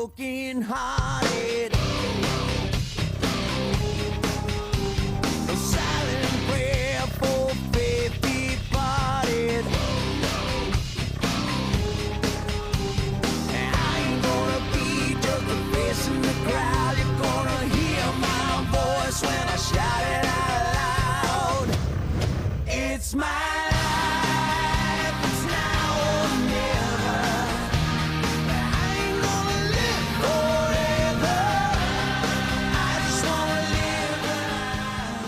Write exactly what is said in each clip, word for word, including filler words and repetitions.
Broken hearted. A silent prayer for faith departed. And I ain't gonna be just a face in the crowd. You're gonna hear my voice when I shout it out loud. It's my life, it's now or never. I ain't gonna live forever. I just wanna live the life.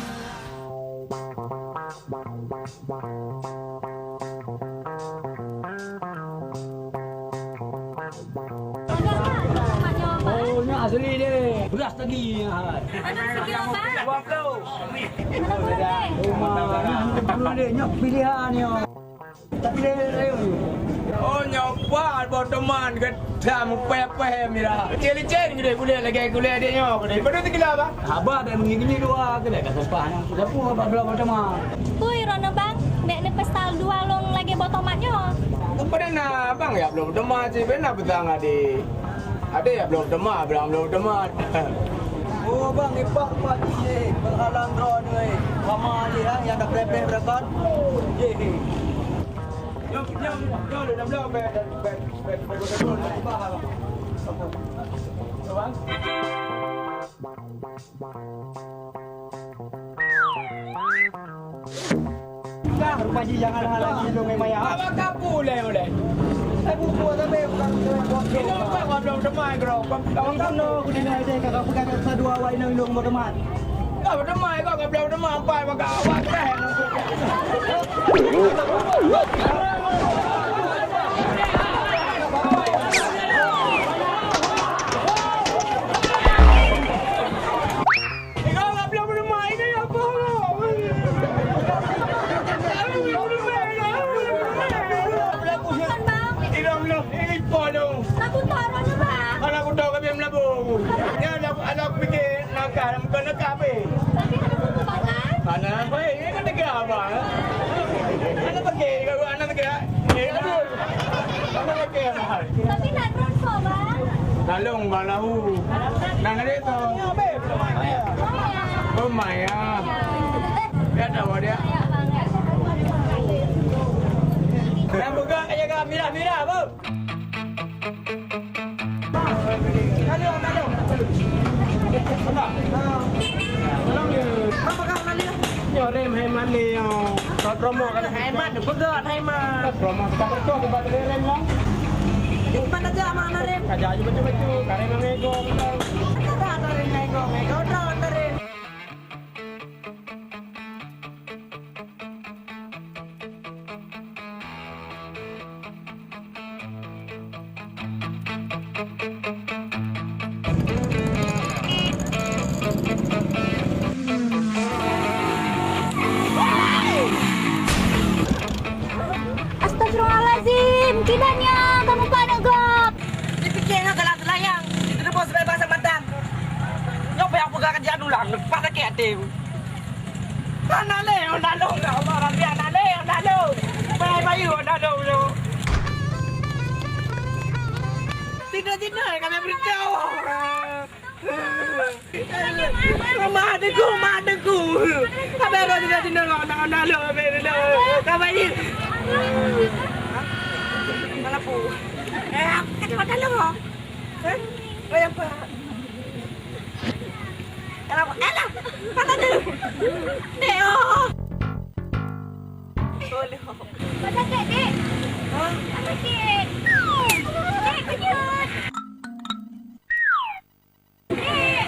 Oh, nyoe asli deh. Beras lagi nyan hai. Anak segi, Abang? Dua puluh. Anak segi. Uma, dua puluh deh. Nyoe pilihan nyoe. Tapi deh, ayo. Oh, nyoe buat buat teman ke. Dah mupèh-pèh mira. Licén-licén geude gulèe lagèe gulèe adék nyoe geude. Padum sikilo, Bang? Haba dah meungieng-ngieng dua keuleue ka seupah nyan. Sudah pun haba bloe teuma. Pui droeneuh, Bang, bèk neupeusan dua lôn lagèe boh tomat nyoe. Padahai na Bang jak bloe teuma cit, bèk na peusan adék. Adék jak bloe teuma, Bang bloe teuma. Oh, Bang, ipak rupa jih, penghalang droeneuh, eh. Rama jih, eh, nyang dah pleh-pleh beurakan. Jih, eh. Nyom, nyom, nyom, nyom, nyom, nyom, nyom, nyom. Dah, rupa jih jangan halangi lôn, eh, Maya. Apa kapu leh, uleh? Saya buku, tapi bukan, bukan, bukan. Ini bukan, bukan, bukan, bukan. Ini bukan, bukan, bukan. Kakak pegang satu awak ini, lôn, bukan, bukan. Ka beudemai kok, ka beudemai, empat baka awak teh. Tiga belas beudemai, ini apa? Tiga belas, ini apa dong? Lagu toro nyoe, Bang. Anak kuda kami meulabu. Nyan anak, anak pikir nakal, bukan nakal, eh. Tapi ada buku, Bang, kan? Anak, eh, ini kan tiga, Bang. Anak pakai, kalau anak tiga, eh, betul. Anak pakai, Bang. Tapi nak transfer, Bang. Lalu, Bang, lahu. Nah, nanti tu. Oh, ya. Oh, Maya. Ya, tahu dia. Yang pegang kat jaga mirah-mirah, Bang. Nyoe rem hai mat lé nyoe. Kot promo kan? Hai mat, beugöt hai mat. Kot promo kita betul, kita beli rem lah. Di mana aja mana rem? Aja aja betul-betul, karena mengego. Ada rem mengego, mengego, ada rem. Astagfirullahalazim, kiban nyan kamoe ka aneuk gob. Dipike ngon galak seulayang, diteupeu sibai basa mantong. Nyoe payah peugah ka jiak dulang, leupah sakét até. Hana lé, hana lé, ya Allah, Rabbi, hana lé, hana lé. Pai bayu, hana lé, yo. Tina-tina, kami beritahu. Rumah adikku, rumah adikku. Kami ada tina-tina, hana, hana lé, hana lé. Kami ni. Kenapa? Eh, kenapa lé? Eh, apa? Alah, alah, patah tu. Dek, oh. Tolong. Kau sakit, Dek? Hah? Kau sakit? Dek, sakit. Dek.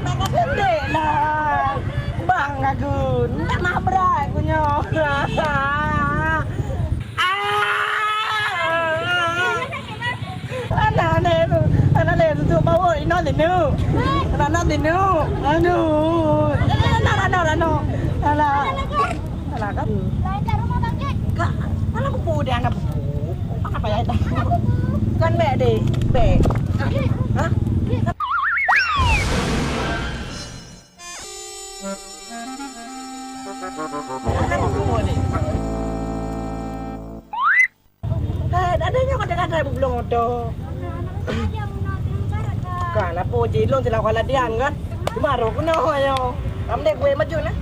Tak sakit, Dek, lah. Bang aku, tak nak berat punya. Ah! Anak ni, anak ni tutup bawa, ina lenu. Anak ni lenu. Aduh. Anak, anak, anak. Alah. Alah, kan? Lain kat rumah bangkit. Kak, alah buku dia, anak buku. Apa ya? Kan beg, dek. Beg. Hah? Hai, ada nyoe kadang-kadang bubulong oto. Kan, apa je, lôn telah kuala dian kan? Cuma roh kena ho yo. Am dek gue maju nah.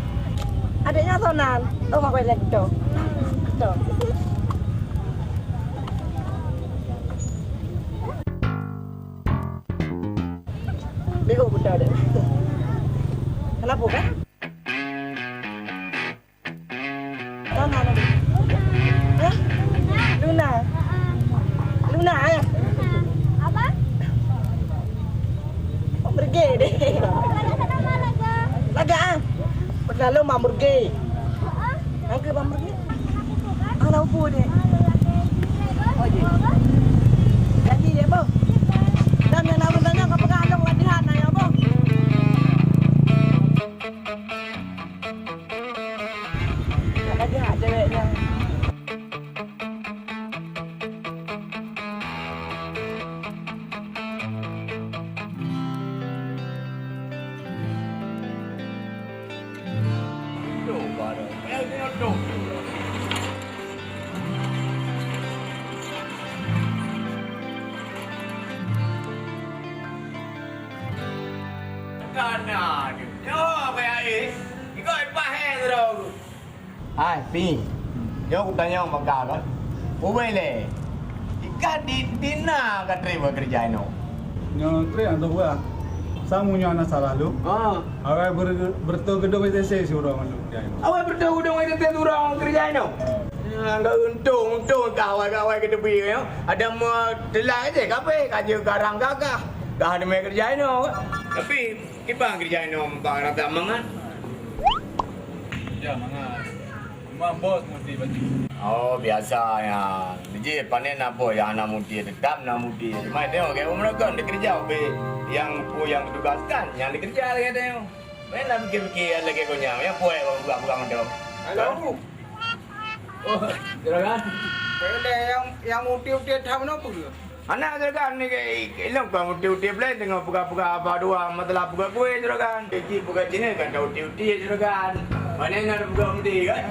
Adanya sonan. Oh, mak gue lagi tu. Tu. Bego buta deh. Kenapa kan? Luna, Luna. Hah? Luna, eh? Apa? Oh, merge deh. Laga, ah. Pernah lo mak merge. Angke bang merge. Alah, upu deh. Oh, je. Jadi, ya, Bang. Dan yang nak bertanya, kau pegang along latihan, ayo, Bang. Lagak ceweknya. Kana tu. Nyoe abang Ais. Ikoi pahé sidroe. Hai, Pi. Nyoe kutanyong bak kah kan. Ubé lé. Ikah di, di na ka trép beukeureuja inoe? Nyoe trép ateueh buah. Samu nyoe hana salah lôn. Ha. Awai ber-, bertô geudong S S C siuroe ngon lôn keureuja inoe. Awai bertô geudong S S C siuroe ngon keureuja inoe? Ya, enggak untung, untung ka awai, ka awai keuteubiet nyoe. Ada meuteulak aja kape, ka jeuet garang gagah. Ka hana mé keureuja inoe. Tapi, kiban keureuja inoe bak rasa mangat. Ya, mangat. Cuma bos muti baju. Oh, biasa ya. Jadi, panen na bos nyang hana muti, tetap na muti. Cuma tengok, kayak umur kan, dia kerja, be, yang, yang tugaskan, yang dikerja lagi tengok. Main nak fikir-fikir lagi kau nyam, yang buat bukan-bukan macam. Halo. Oh, juragan. Pede yang, yang muti-muti tham nopo ke? Anak juragan ni ke, ilong kau muti-muti boleh tengok buka-buka apa dua masalah buka kue juragan. Jadi buka sini kan tahu uti-uti juragan. Mana nak buka muti kan?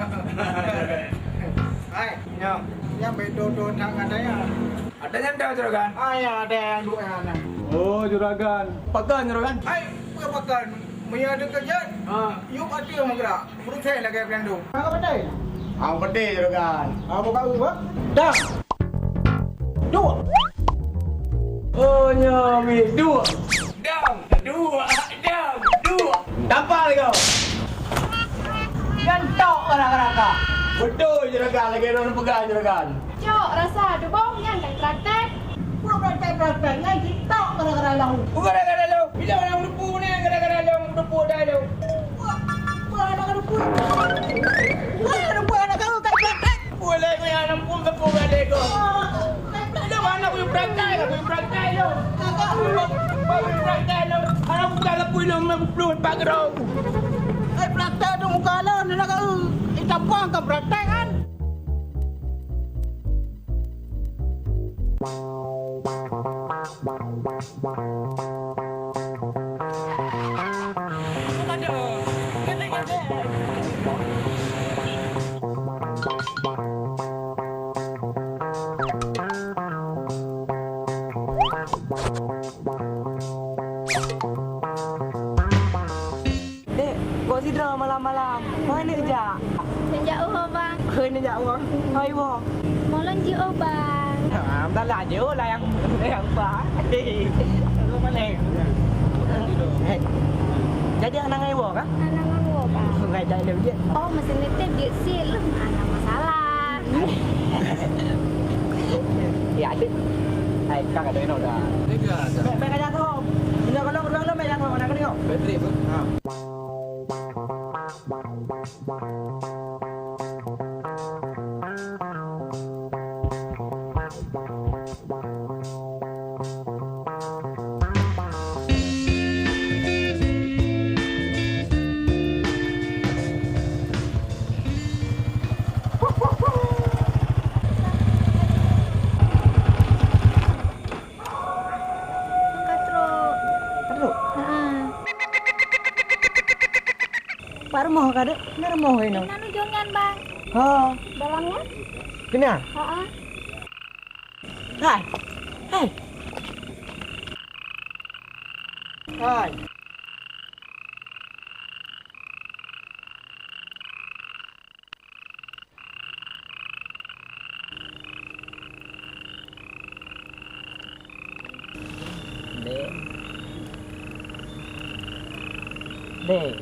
Hai, nyam. Nyam betul-betul tak katanya. Ada yang tahu juragan? Ah, ya, ada yang dua yang ada. Oh, juragan. Pakan juragan. Hai, bukan pakan. Meunyoe teukeujot, ha, yub ateueh meugerak. Beureuséh lagèe peulindung. Hang ka patéh? Hang patéh, juragan. Hang bukak ueh, bah? Dang! Duek! Oh, nyoe mi, duek! Dang! Duek! Dang! Duek! Tampal kau! Nyan tok raka-raka! Beutôi, juragan, lagèe droeneuh peugah, juragan. Cok, rasa tuboh nyan ka praktek. Peue praktek-praktek nyan jitok gara-gara lôn. Peue gara-gara lôn? Bila ureueng meudepu nyan gara-gara lôn meudepu dah lôn. Peue, peue hana meudepu? Peue hana meudepu hana kau kai praktek? Peue lé nyan hana meudepu pada lé kau? Lôn hana kui praktek, kui praktek lôn. Kui praktek lôn. Hana buka lapui lôn meudepu pat keudroe. Kai praktek tu muka lôn hana kau. Ita puang ka praktek kan? Dek, kok sidroe malam-malam? Koi neuk jak? Neuk jak uroe, Bang. Koi neuk jak uroe? Hoi, woe. Molon jiôh, Bang. Ah, dah lah jiôh lah nyang, nyang ba. Aduh, mana? Hei. Jadi anak ngai woe kah? Anak ngai woe, Bang. Ngai dah ada duit. Oh, masih nitip duit sil. Anak masalah. Ya, adik. Hai, kang ada inoe dah. Tiga dah. Baik, baik aja tu. Punya kalau kedua lo baik aja tu, nak kena. Bateri pun. Ha. Ka trok. Ka trok? Heeh. Bak rumoh ka, Dek? Na rumoh inoe? Inan ujong nyan, Bang. Ha. Dalam nyan? Keunan? Heeh. Hai. Hai. Hai. Dek. Dek.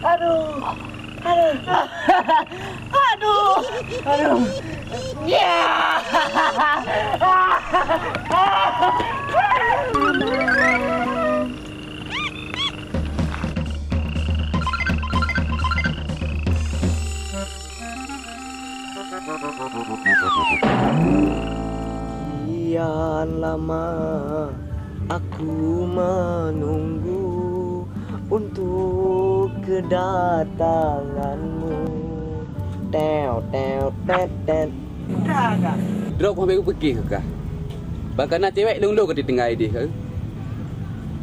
Aduh, aduh, aduh. Aduh, aduh. Ya. Kian lama aku menunggu untuk kedatanganmu. Teo, teo, tet, tet. Dah, dah. Droe keuh habéh kupiké keu kah. Bak kana cewek lôn-lôn ka teutinggai idéh kah?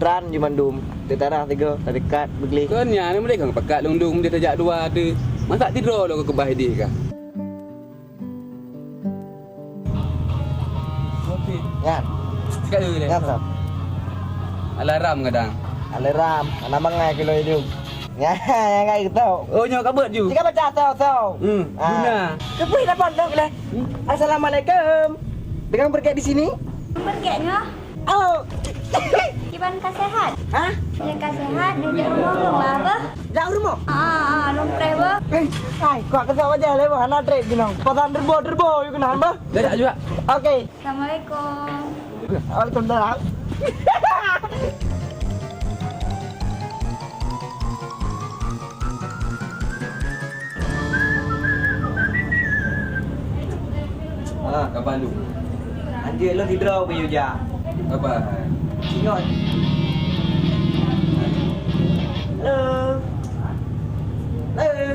Tran jimandum, teutarah tiga, tadeukat, beugléh. Kon nyan, meudeh kang pakat lôn-lôn, meudeh tajak dua tu. Masak tidroe lôn ka keubah idéh kah? Nyan. Cakap dulu deh. Nyan, Sam. Alarm kadang. Alarm, anak mangai kilo hidup. Nyan, nyan kat itu. Oh, nyoe ka beuet ju. Jika baca tau, tau. Hmm, ah. Guna. Kepui dapat dong, leh. Hmm. Assalamualaikum. Dengan berkat di sini? Berkatnya? Oh. Kiban ka sehat? Hah? Nyang ka sehat, nyang jak rumoh lôn lah, beuh. Jak rumoh? Ah, ah, lôn preh, beuh. Eh, hai, kuat keusak wajah lé, beuh. Hana trép ginong. Pasang derbo-derbo, yuk keunan, beuh. Dah, dah, juga. Oke. Assalamualaikum. Waalaikumsalam. Ah, kapan tu? Anjir, lo sidroe beu yuja. Kapan? Ingat. Halo. Halo.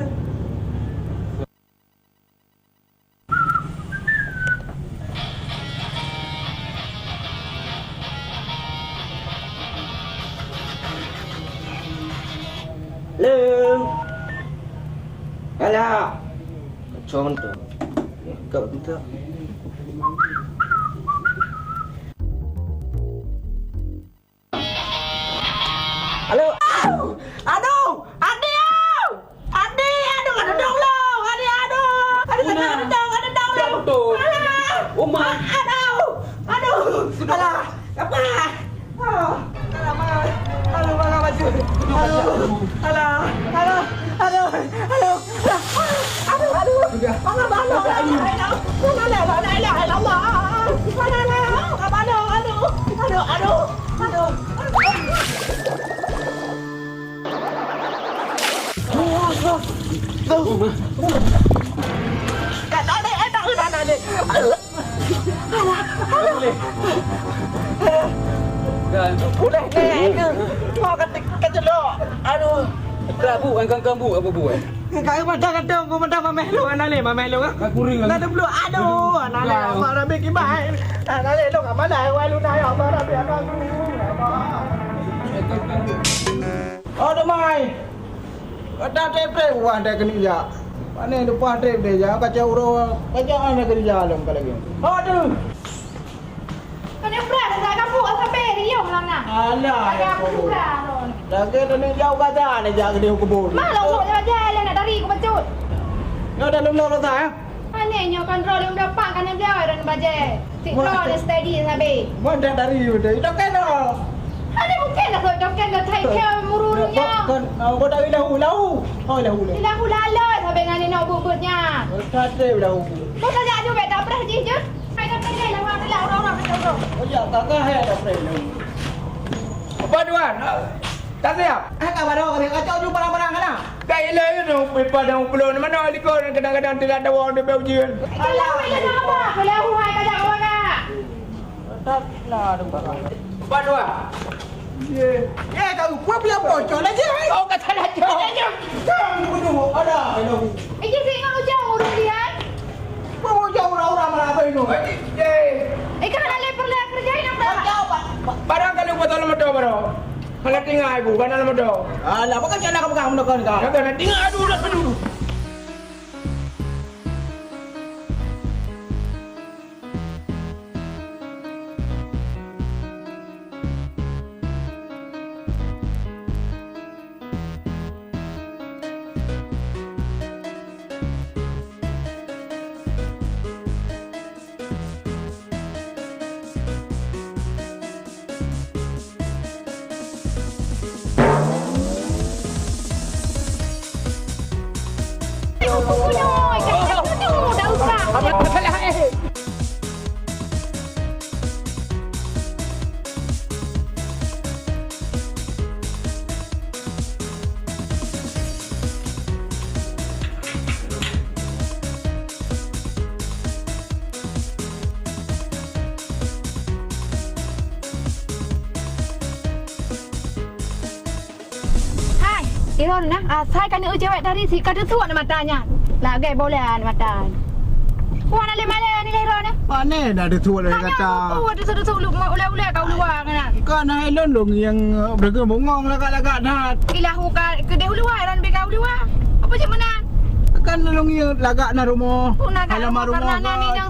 Leuh. Alah. Kacau mantap. Kau minta. Halo. Aduh, aduh, adik, aduh. Adik, aduh, aduh dong long, adik, aduh. Aduh, Uma. Aduh, aduh dong, aduh dong long. Jatuh. Alah. Uma. Aduh, aduh. Alah, apa? Oh. Alah, alah, alah, baju. Aduh, alah, alah, aduh, aduh. Aduh, aduh. Sudah. Aduh, aduh, aduh, aduh. Aduh, aduh, aduh, aduh. Aduh, aduh, aduh. Aduh, aduh, aduh. Aduh, aduh. Aduh. Aduh. Aduh. Puléh nèk keuh. Ho ka te-, ka ceulok. Aduh. Peugah bu, kan, kan, kan bu, apa bu, eh? Ka mata kadang, ku mata mameh lu, anak lé, mameh lu, ah. Ka kuring, kan? Aduh, aduh, anak lé, apa Rabbi kibai? Anak lé, lu ka mana? Wai lu na, ya, apa Rabbi, anak lu? Aduh, mai. Kata trép-trép wah dai keuneuk jak. Pane leupah trép deh jak, kacau uroe, kacau ana keurija lom ka lagèe. Aduh! Pane prah dah kampung sampai riuh lam na. Alah, ya, aku prah lom. Lagèe teuneuk jak u Gaza, neujak keudeh u keubon. Malam sok jalan-jalan nak dari ku bacut. Nyoe dah lom lom Gaza, eh? Aneh nyoe kan droe lôn dapat kan beliau dan bajèe. Cit droe dan steady sabe. Mon dah dari udah. Itu kan dah. Ada mungkin dah kau kan dah thai kau mururnya. Kon, oh, kau dah ilahu lahu. Oh, ilahu lahu. Ilahu lalu sabe ngan ni nak bubutnya. Kata ilahu. Kau tak jadi bet tak pernah jijur. Hai dah pernah lah orang orang orang orang. Oh ya, kakak hai dah pernah. Apa tuan? Tak siap. Eh, kabar kau kacau tu barang-barang kan? Ka ilée nyoe, padang pulo, mana likot kadang-kadang tidak ada orang dia ujian. Kalau ilée nama, kalau aku hai kada kawan. Tak lah ada barang. Empat dua. Ye. Eh, kau kuat pula bocor lagi, hai. Kau kata lagi. Jangan bunuh, ada, ada. Eh, jadi ingat ujang urus dia. Mau ujang orang-orang mana apa ini? Eh, kan ada perlu kerjain apa? Barang kalau buat dalam motor baru. Kalau tinggal ibu, kan dalam motor. Alah, bukan cakap nak pegang motor kau ni, kau. Kan tinggal, aduh, aduh, aduh. Iron nah, asai ka neueu cewek tadi si ka teusuak na mata nyan. Lagèe bola na mata. Wah, na lé malèe ni lé Iron nah. Pane na teusuak lé gata. Oh, teusuak-teusuak ulèe-ulèe ka uluwa kan. Ka na ilôn dong nyang, eh, beureugueng bungong lagak-lagak that. Ilah ka keudeh uluwa, Iron bika uluwa. Apa cit meunan? Kan lôn nyang lagak na rumoh. Halaman rumoh kan.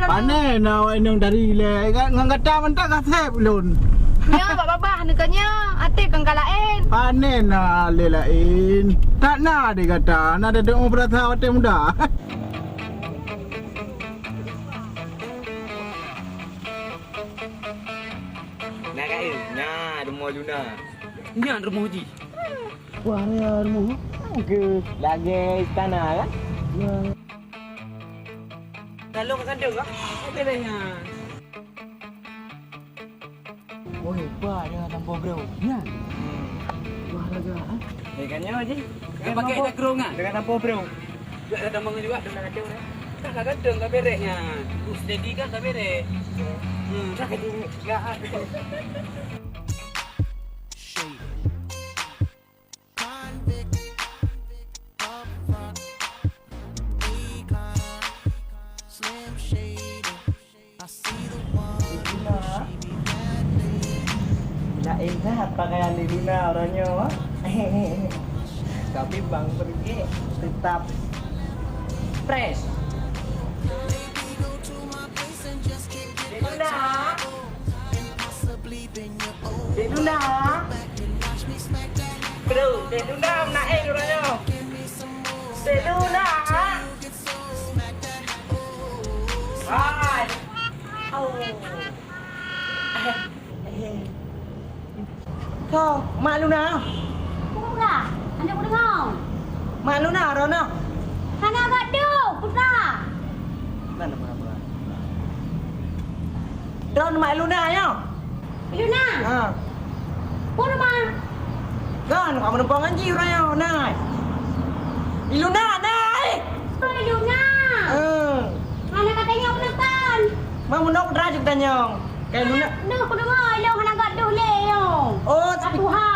Pane na wai nang tari lé. Ngan gata mantong ka sép lôn. Nyoe bak babah neuh ka nyoe, até kan ka laén. Pane na lé laén. That na di gata, na teudeungoe peurasaan watèe muda. Na kaén, na rumoh Luna. Nyan rumoh jih. Wah, ya rumoh. Ke lagèe istana kan? Ya. Lalu ka kandung kah? Oke deh nyan. Oh, hebat dia tanpa bro. Nyan. Hmm. Wah, lega, ah. Eh, kan nyoe jih. Dia pakai dah kerungan. Dengan tanpa bro. Juga ada tambang juga, ada nak kacau dah. Dah lah ganteng, dah beres nyan. Uh, steady kan, dah beres. Hmm, dah kacau. Ya. Laén that pakaian di Luna uroe nyoe. Tapi bang pergi tetap fresh. Dek Luna. Dek Luna. Bro, Dek Luna meunaék uroe nyoe. Dek Luna. Hai. Oh. Ho, Mak Luna. Peue, aneuk kudeungö? Mak Luna droeneuh. Hana gata, peue? Droeneuh Mak Luna nyoe. Luna. Ha. Peue Luna? Kan, kamu numpang ngaji uroe nyoe, nai. Luna, nai. Oh, Luna. Eh. Hana katanyong peue kan? Mak meunok dra juk tanyong. Kayak Luna. Noh, kudeungö ilôn hana gata lé nyoe. Oh, tapi Tuha.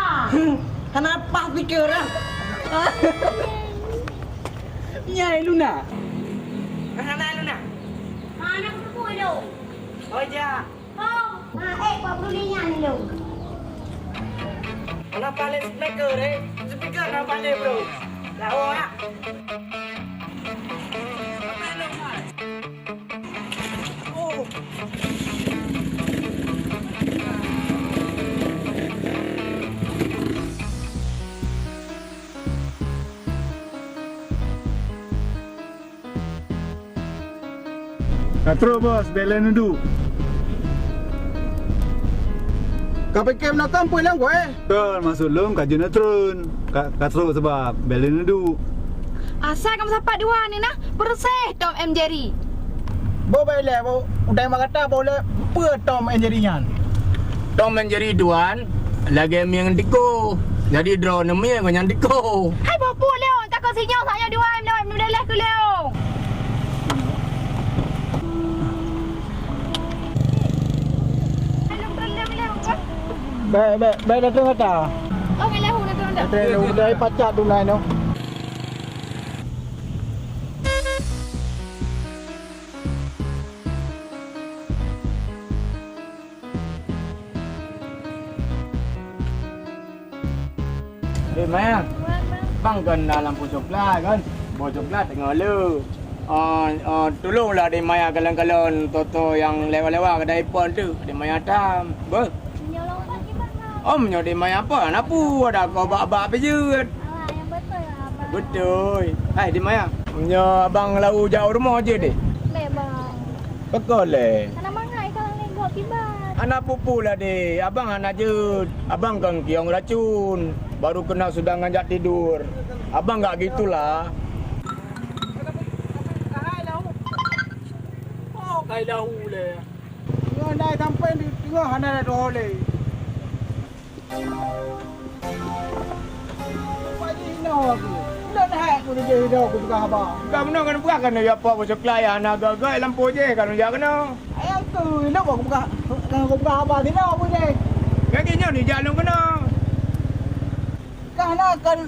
Hana paih speaker ah. Nyai Luna. Hana Luna. Hana kudeungö ilôn. Oh, ja. Oh, nah, eh, buat bulu ni nyan ilôn. Hana paih speaker, eh. Speaker hana paih, bro. Dah, oh, ya. Ka trok, Bos, bèk lé neuduek. Ka pike meunan kan peue nyang kueh? Kon, maksud lôn ka jeuet neutron. Ka, ka trok sabab bèk lé neuduek. Asai ka meusapat dua ni nah, peureséh Tom and Jerry. Boh bèk lé, boh udai mak gata boh lé peue Tom and Jerry nyan? Tom and Jerry tuan, lagèe mieng tiko. Jadi droeneuh mieng ngon nyang tiko. Hai boh peue lé, takon sinyal saja dua, meudalah keu lé. Bèk, bèk, bèk datang gata. Oh, bèk lahu datang dah. Datang lahu, dah pacak tu lain tu. Eh, Maya. Bang kan na lampu coklat kan? Boh coklat teungoh le. Ah, ah, tulonglah dek Maya kalon-kalon toto nyang lewa-lewa kedai pon tu. Dek Maya tam. Beuh. Meunyoe lompat gimana? Oh, meunyoe dek Maya apa? Napu ada kau bak-bak pijeuet. Alah, yang betul lah, Abang. Betul. Hai, dek Maya. Meunyoe abang lau jak u rumoh je deh. Leh, Bang. Peue lé? Hana mangat ikalon lé gob kiban. Hana peue-peue lah deh, abang hana jeuet. Abang kan kiong racun, baru keunak sudah ngan jak tidur. Abang gak gitulah. Oh, kai lahu lé. Nyoe dai sampai di teungoh hana ada doh lé. Pak Ji hino aku. Lôn hai aku dijih hino aku peugah haba. Ka meunoe ngon peugah keunoe ya Pak Beucok Klai hana gagah lampu jih ka lôn jak keunoe. Ayah tu, hino aku peugah, aku peugah haba sino aku jih. Lagi nyoe dijak lôn keunoe. Ka hana kan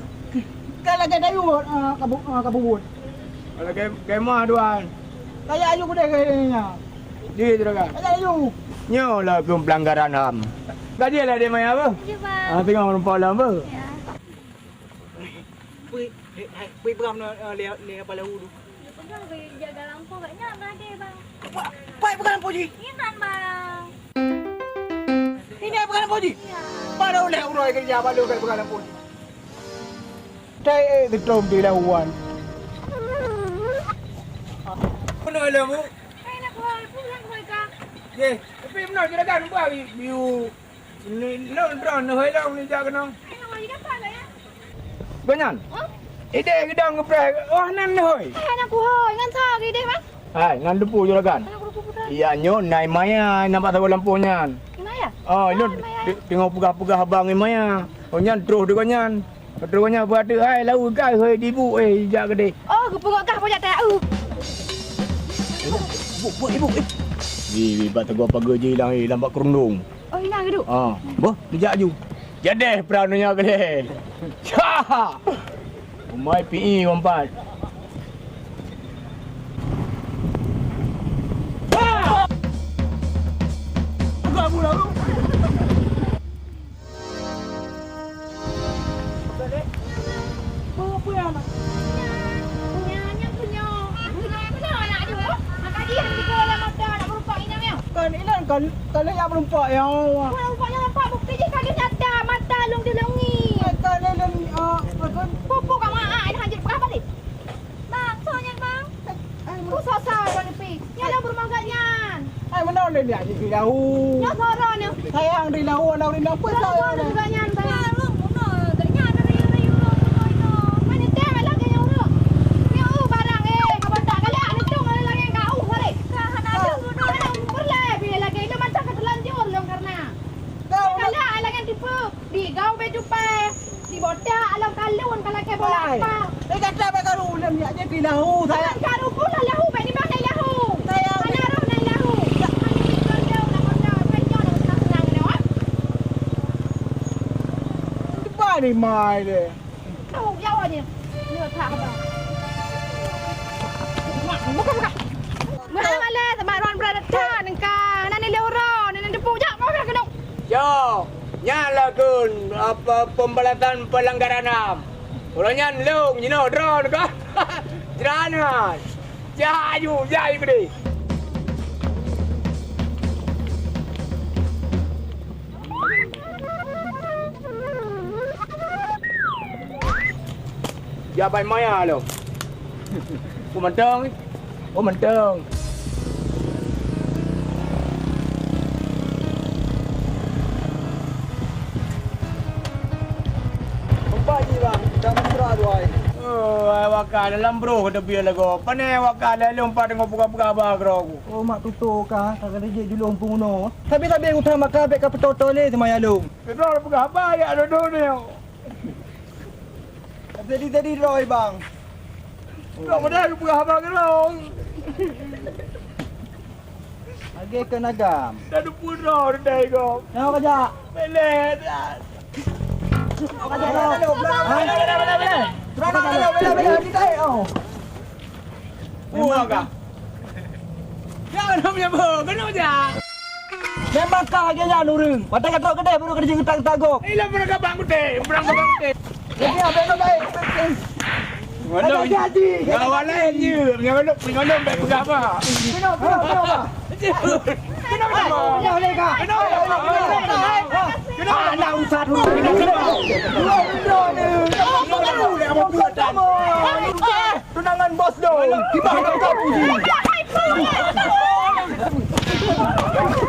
Ka lagèe dayuh, ah, ka bu-, ah, ka bubuet. Lagèe kemah tuan. Kaya ayu keudeh kayanya. Di juragan. Kaya ayu. Nyoe lah keu pelanggaran ham. Gaji lah dia maya apa? Ya, Bang. Ah, tengok rumpok lah apa? Ya. Pui, eh, eh, pui peram na, eh, le, le apa lahu tu? Dia pegang ke jaga lampau kat nyak, Bang, dia, Bang. Wah, pai pegang lampu ji? Ingat, Bang. Ini pegang lampu ji? Ya. Baru leh uroe kerja, baru leh pegang lampu ji. Cai, eh, teutrom di lawan. Mana lampu? Hai, nak keluar, pulang, keluar, Kak. Ye, tapi benar juragan, buat bi-, biu. Ni, lôn droe neuhôi lôn ni jak keunoe. Gobnyan? Hah? Idéh geudong geupreh, wah nan neuhôi. Hai, hana kuhôi, ngon soe idéh, Bang? Hai, ngon Teungku juragan. Hana kuhôi, Bang. Iya, nyoe na i Maya, nampak saboh lampôh nyan. I Maya? Oh, lôn teungoh peugah-peugah abang i Maya. Oh, nyan troh di gobnyan. Beutôi nyan beuateueh hai, lawa gai hôi di ibu, eh, jak keudeh. Oh, geupeungok kah pojak tayue? Ibu, ibu, ibu, eh. Di, di, bak teugok pageue jih ilang, eh, lam bak keurundong. Oh, ilang geuduek? Ah, boh, dijak ju. Jadeh peuranoe nyoe keudeh. Cah! Umai pi i umpat. Ah! Aku, aku, aku. Kan inan kan, kan jak meureumpok ya. Meureumpok ya, nampak bukti jih ka lheueh nyata, mata lôn dilongi. Kan inan, ah, kan. Pupu ka maaf, ina hanjeuet peugah balik. Bang, soe nyan, Bang? Ai, ku sosa ureueng nyepi. Nyan na peurumoh gobnyan. Ai, meunan lé nyak jih lahu. Nyoe soro nyoe. Sayang di lahu, aneuk rinda pun sayang. Soro gobnyan, Bang. Nyoe lôn bunoe gobnyan, rayu-rayu lôn bunoe inoe. Mana teuh malah gobnyan ureueng. Nyoe, uh, barang, eh, kaban tak galak, aneuk tu malah lagèe kau, sore. Ka hana ada bunoe. Hana umur lé, bila lagèe itu macam ka terlanjur lôn karena. Kau galak, lagèe tipe. Di gau bèk tupai, di botak lam kalon ka lakèe bola apa. Eh, gata bèk karu ulôn nyak jih pi lahu, sayang. Karu pula lahu, bèk nimang nai lahu. Sayang. Hana roh nai lahu. Hana roh nai lahu, bèk nyoe senang-senang nyoe, ah. Tupai ni mai deh. Tahu jawab dia. Dia tak apa. Mak, buka, buka. Meuhai malèe, teuma ron beurata nengka. Nan nilai uroe, nan teupeu jak, mau keunoe. Yo, nyan lakeun apa pembalasan pelanggaran ham. Uroe nyan lôn jinoe droe ka. Jiranan. Jak aju, jak aju keudeh. Jak bai maya lom. Oh mantong. Oh mantong. Empat ji bang, dah mesra dua hari. Oh, ai wakala lam broh kata biar lagu. Pane wakala lom pat tengok buka-buka abah keroku. Oh mak tutoe ka, ka kata jeuet julong punguno. Tapi-tapi utang maka bèk ka peutoto lé teuma ya lôn. Keudroe peugah haba jak dudoe nyoe. Jadi-jadi droe bang. Droe padahai peugah haba keudroe. Lagèe keu nagam. Dah dupeue droe dai gob. Nyoe kajak. Beleh dah. Nyoe kajak droe. Hah? Beleh, beleh, beleh, beleh. Droe kajak droe. Beleh, beleh, beleh. Kita, oh. Buah kah? Ya, kenapa ya, Bu? Kenapa ya? Memang kah lagèe nyan ureueng. Watèe ka trok keudeh baru keudeh geutak-geutak gob. Eh, lah, pernah kabang kuté, pernah kabang kuté. Jadi, apa yang baik? Ada jadi. Kawan lain je. Nyoe, nyoe, nyoe, baik peugah apa? Kenapa, kenapa, kenapa? Kenapa, kenapa? Kenapa, kenapa? Kenapa? Anak usah dulu. Dua, dua, dua. Tunangan bos dong. Gimana kau puji?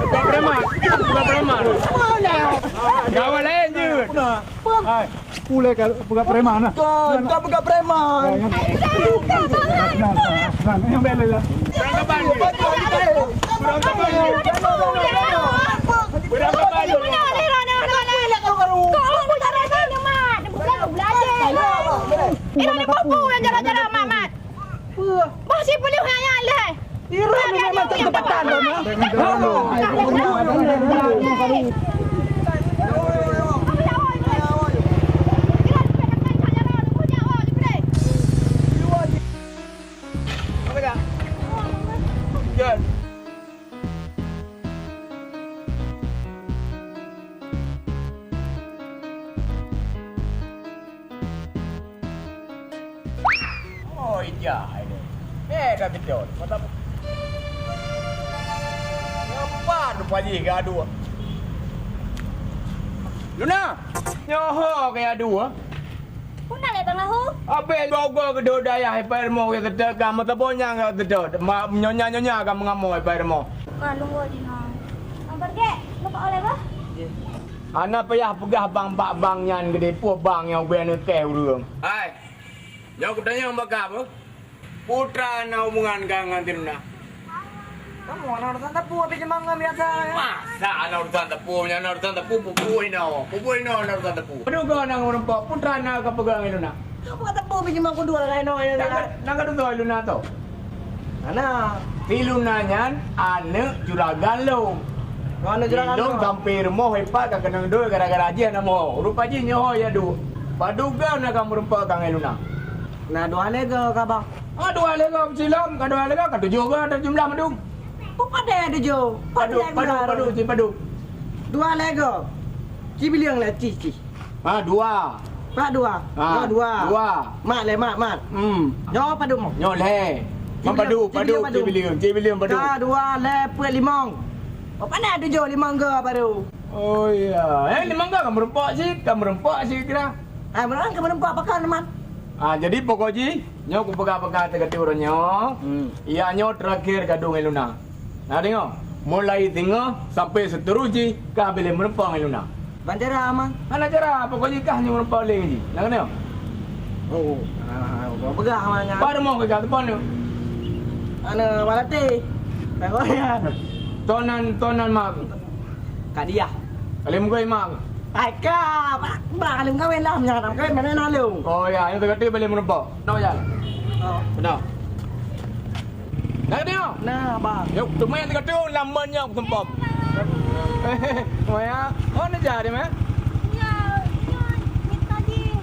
Bukan preman. Bukan preman. Kawan lain je. Hai. Pulai ka peugah preman lah. Kan, kan peugah preman. Nah, yang bela lah. Berangkapan je. Berangkapan je. Berangkapan je. Kau punya rasa ni, Mat. Bukan belajar. Ini ada buku yang jalan-jalan, Mat, Mat. Bah, si peuleuh nyan lé. Ira ni memang tak tempatan dah, nah. Ka keudroe. Mata. Ngapa rupa jih gaduh? Luna, nyoe ho kaya dua. Puna lé Bang Lahu? Abéh bogo keudroe dayah ipai rumoh ya keudroe ka meuteubonyang ya keudroe. Ma-, nyonya-nyonya ka meungamoe ipai rumoh. Ka lungguh jinoe. Abang Gek, lupa oleh bah? Hana payah peugah bang bak bang nyan geude, peue bang nyang ubé aneuk kèe ureueng. Hai, nyoe kutanyong bak kah, beuh? Putra na hubungan kah ngon Tiluna? Kamoe na urusan teupeu, tapi cuma ngon biasa ya. Masa na urusan teupeu, nyan na urusan teupeu, pupuk inoe, pupuk inoe na urusan teupeu. Padub goe na meureumpok, putra na ka peugah ngon Luna. Apa teupeu, tapi cuma kudu lah inoe, inoe. Nang ka, nang ka tutoe Luna tu? Hana. Tiluna nyan aneuk juragan lôn. Oh, aneuk juragan lôn. Lôn sampai rumoh ipat ka keunong doi gara-gara jih aneuk moe. Rupa jih nyoe ya du. Padub goe na ka meureumpok ka ngon Luna. Na dua lé goe ka, Bang. Ah, dua lé goe meusilom, ka dua lé goe, ka tujoh goe ata jumlah mandum. Peue padé tujoh? Padub, padub, padub, ci padub. Dua lé goe. Ci bilieng lé, ci, ci. Ah, dua. Pak dua. Ah, dua, dua. Dua. Mak lé, mak, mak. Hmm. Nyoe padub mo? Nyoe lé. Ci bilieng, padub, ci bilieng, padub, ci bilieng, padub. Ka dua lé peuet limong. Peue padé tujoh limong goe baru. Oh, iya. Eh, limong goe ka meureumpok cit, ka meureumpok cit kira. Ah, meunan ka meureumpok pakon, Man. Ah, jadi pokok jih, nyoe kupeugah-peugah teuka uroe nyoe. Hmm. Iya nyoe terakhir gadoh ngon Luna. Na deungoe, mulai singoh sampai seuterus jih ka bileh meureumpok ngon Luna. Ban cara, Mang? Hana cara, pokok jih kah nyoe meureumpok lé ngon jih. Na keunoe? Oh, ah, peugah, Mang, nyan. Baru mau ke kat depan tu. Ana balate. Tonan, tonan, Mang. Ka dia. Kali mugoi, Mang. Hai ka, bak, bak lôn kawin lah, meunyoe hana kawin, mana na lôn? Oh, ya, nyoe teuka baleh meureumpok. Beuna, ya? Oh. Beuna. Dah kata nyoe? Nah, bang. Nyoe, teumé teuka lam ban nyoe seumpom. Oh, ya. Oh, ni jadi, meh? Ya, ya, minta di.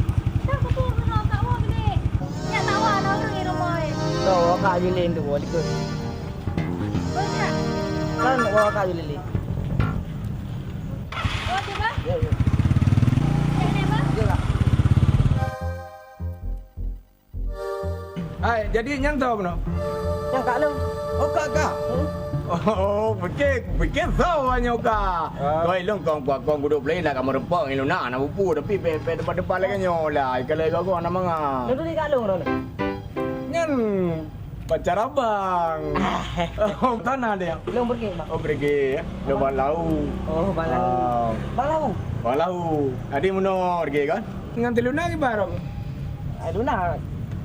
Dah betul, betul, tak mau beli. Ya, tak mau, nak beli rumah, eh. Tuh, kak Yulin tu, boleh ke? Banyak. Kan, oh, kak Yulin. Oh, tu, Bang? Ya, ya. Cek ni, Bang? Ya, Kak. Hai, jadi nyang tho bunoe? Nyang kak lôn. Oh, kak, kak? Hmm? Oh, pikir, pikir tho nyoe kak. Ah. Koi lôn kong, kong, kong gudok play nak kamu rempong iluna nak upu tapi pe, pe tempat-tempat lagi nyoe lah. Kalau kau, kau nak manga. Lôn tu di kak lôn, lôn. Nyan pacar abang. Oh, tanah dia. Lôn pergi, Bang. Oh, pergi ya. Lôn bak lau. Oh, bak lau. Ah. Bak lau. Bak lau. Adi meunoe pergi kan? Ngan Tiluna kiban? Ai, Luna.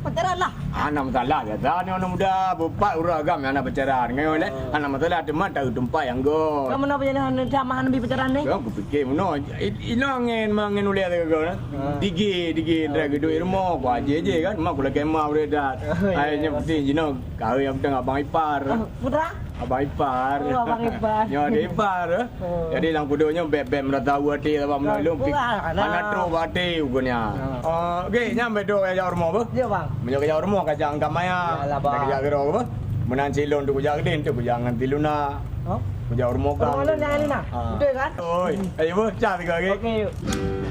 Pacaran lah. Hana masalah, biasa ni aneuk muda, beupat ureueng agam nyang hana pacaran. Ngai lé, oh, hana masalah, teuma tahu teumpat nyang göt. Kamu nak pacaran, sama hana bi pacaran ni? Kau kupikir meunoe. I-, inoe angén, angén ulèe teuka kau, nah. Ah. Digi, digi, oh, drak digi. Duit rumoh, ku aje je kan. Mak ku lakèe ma ureueng dat. Oh, iya. Ai, nyang penting jinoe, kawin nyang penting abang ipar. Oh, putra? Abang ipar. Oh, abang ipar. Nyoe adik ipar, eh. Oh. Jadi, lam kudo nyoe bèk-bèk meurasa até, sabab meunurot lôn pih hana trok bak até ukeue nyan. Oh. Oh, oke, nyan beudôh kajak rumoh, beuh? Ya, Bang. Meunyoe kajak rumoh, kajak angkat maya. Yalah, Bang. Kajak keudroe, beuh? Meunan silôn tu kujak keudeh, tu kujak ngon Tiluna. Oh? Kujak rumoh kang. Rumoh lôn nyang Luna? Ah. Beutôi kan? Oi, ayo, beuh, cah tiga lagi. Oke, yuk.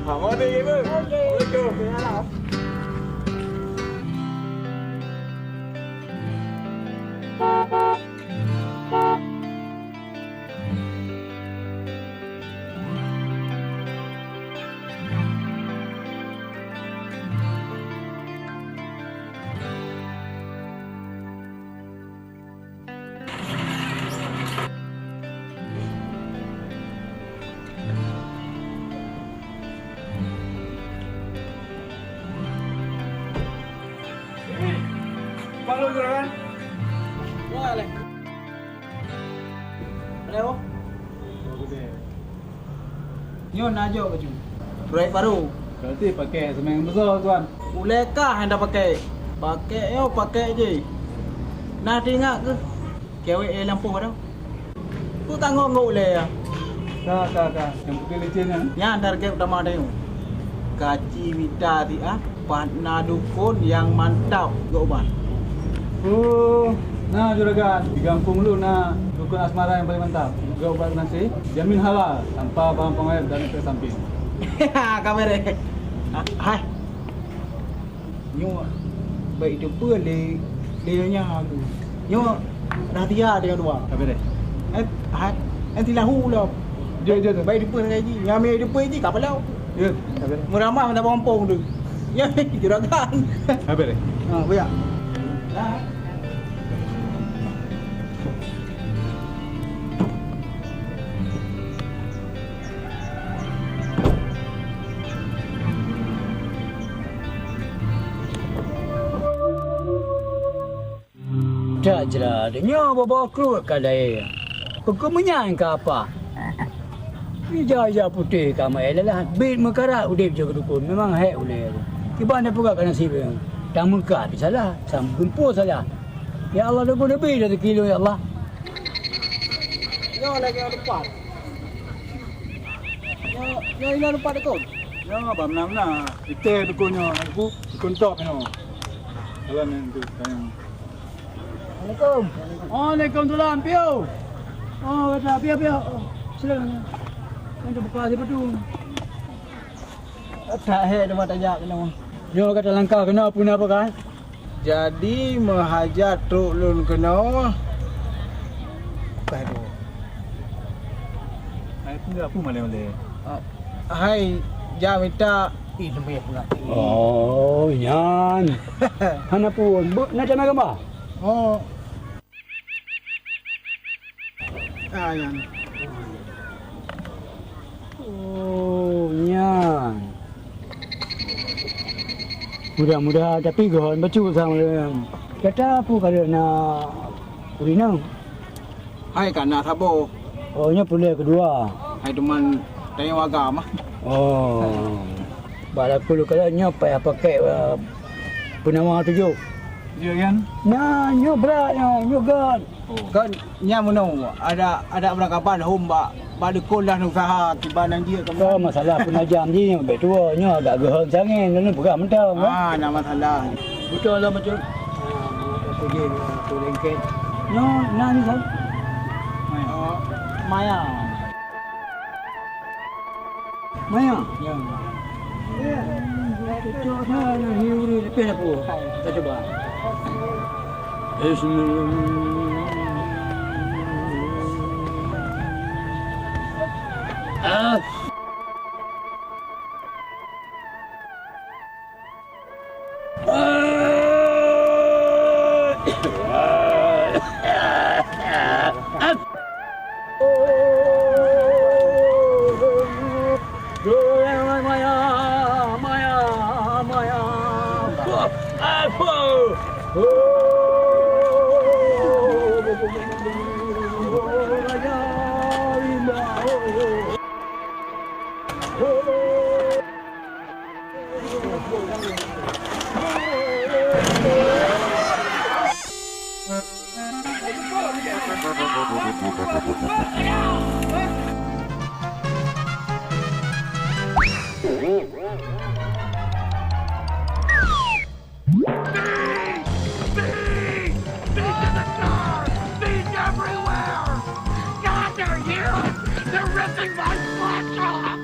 Ha, mau tu, beuh? Oke. Assalamualaikum. Yalah. Bang, lu juragan? Boleh. Boleh, oh. Nyoe na jok baju. Proyek baru. Berarti pakai semen besar, tuan. Ulèe kah nyang dah pakai? Pakai yo, pakai je. Nah, teuingat keuh? Kewek eh lampôh dah. Peue tanggong ngon ulèe ya? Ka, ka, ka. Nyang putih licin nyan. Nyan target utama dah nyoe. Gaji mita siat, pat na dukon nyang mantap geuubat. Oh, na juragan, di gampông lôn na dukon asmara nyang paleng mantap. Geuubat nasi, jamin halal, tanpa bahan pengawet dan efek samping. Ka beureh. Hai. Nyoe bèk jiteupeue lé, lé nyan aku. Nyoe rahsia teuka dua. Sabe deh. Eh, hai, eh, silahu lah. Jom, jom, jom. Baik depan dengan ji. Nyamai depan ji kapal laut. Ya, sabe deh. Meramah dah bampong tu. Ya, juragan. Sabe deh. Ha, banyak. Dah. Tak jrat, nyoe bobo kruet ka laén. Peue meunyan ka apa? Ija-ija putéh ka meuélalah, bit meukarat udeb jih keu dukon, memang hék ulée. Kiban na peugah ka naseb, tameukat salah, sameugeumpo salah. Ya Allah, dukon leubeh dari kilo, ya Allah. Nyoe lagèe nyoe teumpat. Nyoe, nyoe inoe teumpat dukon. Nyoe bak meunan-meunan. Itée dukon nyoe, aku dukon top nyoe. Jalan nyan tu, sayang. Assalamualaikum. Waalaikumsalam, pieu. Oh, gata, pieu, pieu. Oh, silakan. Nyan teubuka sipa tu. That hék teuma tajak keunoe. Nyoe gata langkah keunoe peue na peugah? Jadi meuhajat trok lôn keunoe. Bukan tu. Hai peue, peue malée-malée? Ah, hai, jak mita. Ih, lembek pula. Oh, nyan. Hana pun. Bu, na tamah gambar? Oh. Ah, nyan. Oh, nyan. Mudah-mudahan, tapi geuhon bacut sama dengan. Kata apa kalau nak urina? Hai ka na saboh. Oh, nyoe puléh keudua. Hai teuma tanyoe agam ah. Oh. Bak laku lôn kalon nyoe payah pakai, eh, peunawa tujoh. Ya kan? Nah, nyoe brat nyoe, nyoe gat. Oh. Kan nyan meunoe, ada, ada beurangkaban hom bak, bak dukon dah neusaha kiban nan jeuet ka. Oh, masalah peunajam jih nyoe bèk tuwoe, nyoe agak geuhon sangén, lôn peugah mantong, kan? Ah, na masalah. Beutôi lah, beutôi. Ah, tu je, tu lengket. Nyoe na ni, kan? Maya. Oh, Maya. Maya. Ya. Cocok sana ni urus lepas apa? Kita cuba. Bismillah. Ah. Bees! Bees! Bees in the jar! Bees everywhere! God, they're huge! They're ripping my flesh off!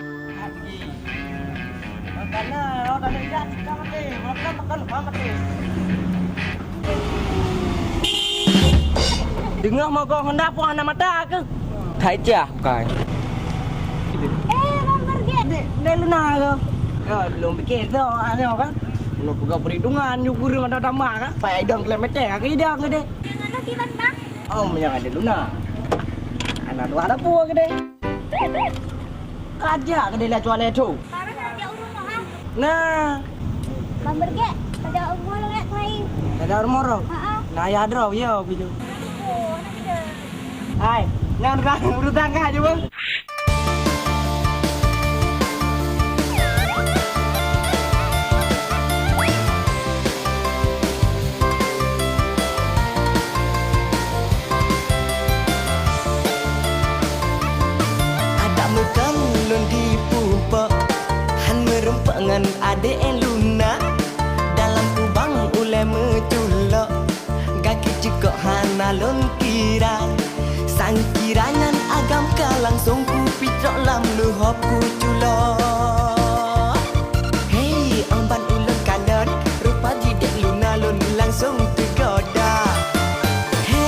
Deungoe mogok honda po hana mata keuh? Hai cah bukai. Eh, Bang Bergek. Dek, dek Luna ke? Ya, lôn pikir tu, anu kan? Lôn peugah perhitungan, yue guru ada tambah kan? Payah idong kilometer, aku idong ke dek? Yang ada kiban, Bang? Oh, yang ada Luna. Anak dua ada pun ke dek? Raja ke dek lah cualai tu? Parah raja urung mah, ha? Nah. Bang Bergek, pada umur lewat tu, hai. Pada umur tu? Ha, ha. Nah, ya, draw, ya, gitu. Oh, anak muda. Hai, nyan urang, urang tangga je, Bang. Adak meuteun lôn dipupok, han meurumpok ngon adék Luna. Dalam kubang ulée meuculok, gaki cukok hana lôn kira. Sangkira nyan agam ka langsong kupitrok lam leuhop kuculok. Hei, amban ulôn kalon, rupa jidek Luna lôn langsong teugoda. He,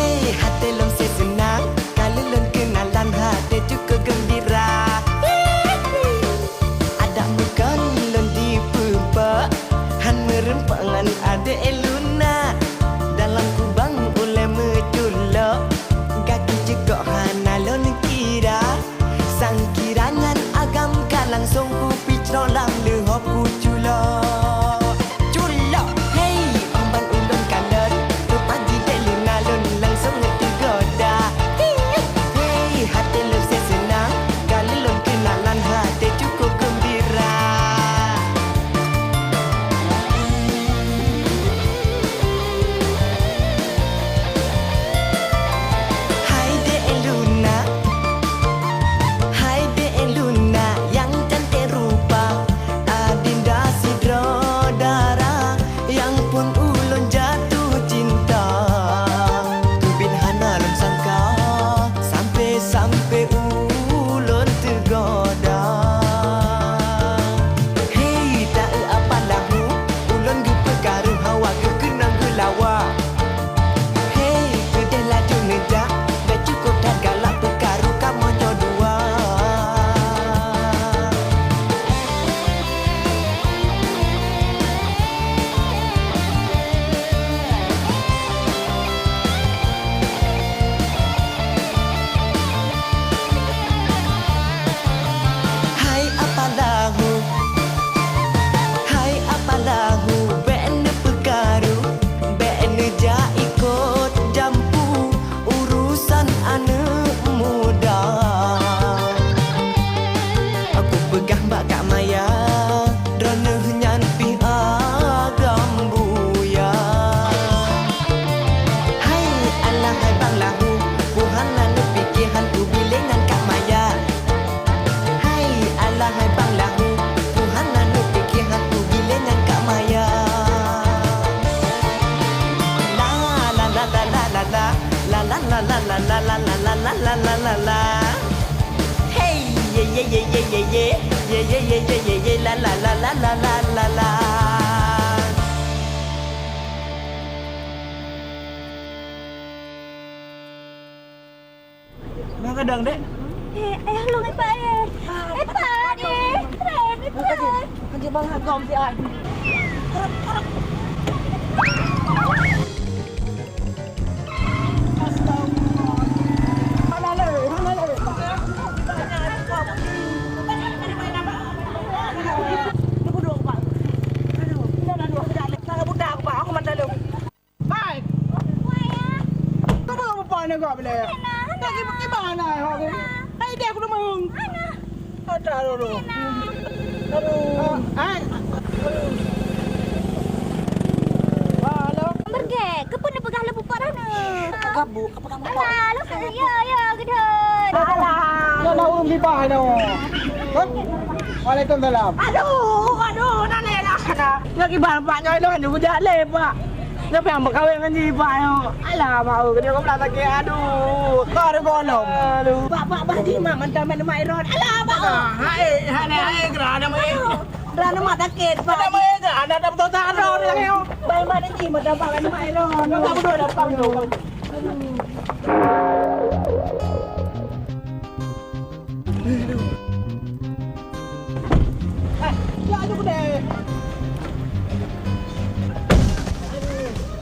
Ulôn teugoda. Hei, taeu apa lahu, ulôn geupeukaru hawa geuh keunong geulawa. Hei, keudeh laju neujak, bèk cukôp that galak peukaru kamoe nyoe dua. Hai apa lahu, hai apa lahu, bèk neupeukaru, bèk neujak ikot jampu urosan aneuk muda. Aku peugah bak Kak Maya, droeneuh nyan pih agam buya. Hai alah hai bang lahu, peue hana neupike hantu bilé nyan Kak Maya. Hai alah hai bang lahu, peue hana neupike hantu bilé nyan Kak Maya. La la la la la la la la la la la la la la la la la la la la. Hey, ye ye ye ye ye ye ye ye ye ye ye ye la la la la la la la la. Nah, kadang, Dek. Eh, eh, lôn, eh, Pak, eh. Eh, Pak, eh. Keren, eh, Pak. Haji Bang Agam si ai. Hai. Kau bawa bapak ni kau boleh? Tak kiban, kiban lah, kau. Hai, dia aku dah maung. Ada dulu. Aduh. Hai. Halo. Bergek, kau pun dah pegang lembu parah ni. Gabu, apa kamu? Alah, lu kan, ya, ya, gedon. Alah. Kau nak urung bibah ni. Hah? Waalaikumsalam. Aduh, aduh, nak leh dah. Nak kiban, Pak, nyoe dah, nyoe kujak leh, Pak. Nyoe piang beukawén ngon jih, Pak, nyoe. Alah, mak, oh, keuneuk gobnyan sakét, aduh. Ka reugoh lom. Aduh. Pak, Pak, bah jih, Mak, mantong main mak Iron. Alah, Pak, oh. Ah, hai, hai, hai, geura ada mai. Aduh, geura ada mak sakét, Pak. Ada mai, ada, ada beutôi tak ada orang yang. Bai mak jih, mantong Pak, main mak Iron. Ada beutôi, ada Pak, beutôi. Aduh. Eh, ya, aduh, deh.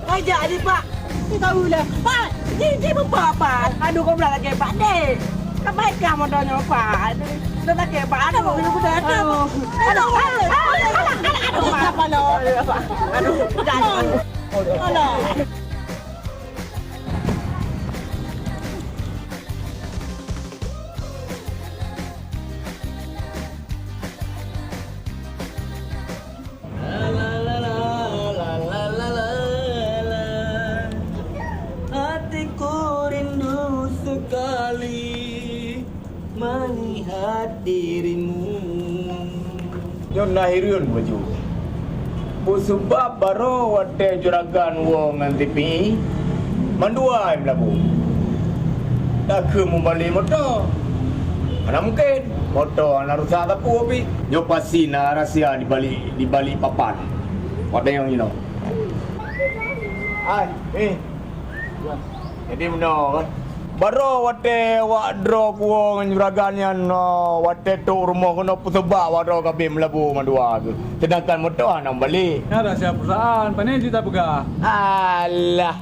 Hai, jak, adik, Pak. Ni tahu lah. Pak, ni, ni, Pak, Pak. Aduh, kau belah lagi, Pak, deh. Kau baik kah motornya, Pak? Aduh, dah sakit, Pak. Aduh, aduh, aduh, aduh, aduh, aduh, aduh, Pak. Aduh, Pak. Aduh, jangan. Aduh. Hatiku rindu sekali melihat dirimu. Nyoe na hireuen baju. Peue sabab baroe watèe juragan woe ngon Tipi, mandua meulabu. Takheun mubali moto. Hana mungken, moto hana rusak sapeue pih. Nyoe pasti na rahsia di balik, di balik papan. Watèe nyang inoe. Ai, eh. Jadi meunoe kan. Baroe watèe awak droe kuwoe ngon juragan nyan, oh, watèe trôk rumoh keunoe peusabab awak droe ka abéh meulabu mandua tu. Seudangkan moto hana meubalek. Nyan rahsia perusahaan, pane jih tapeugah? Alah.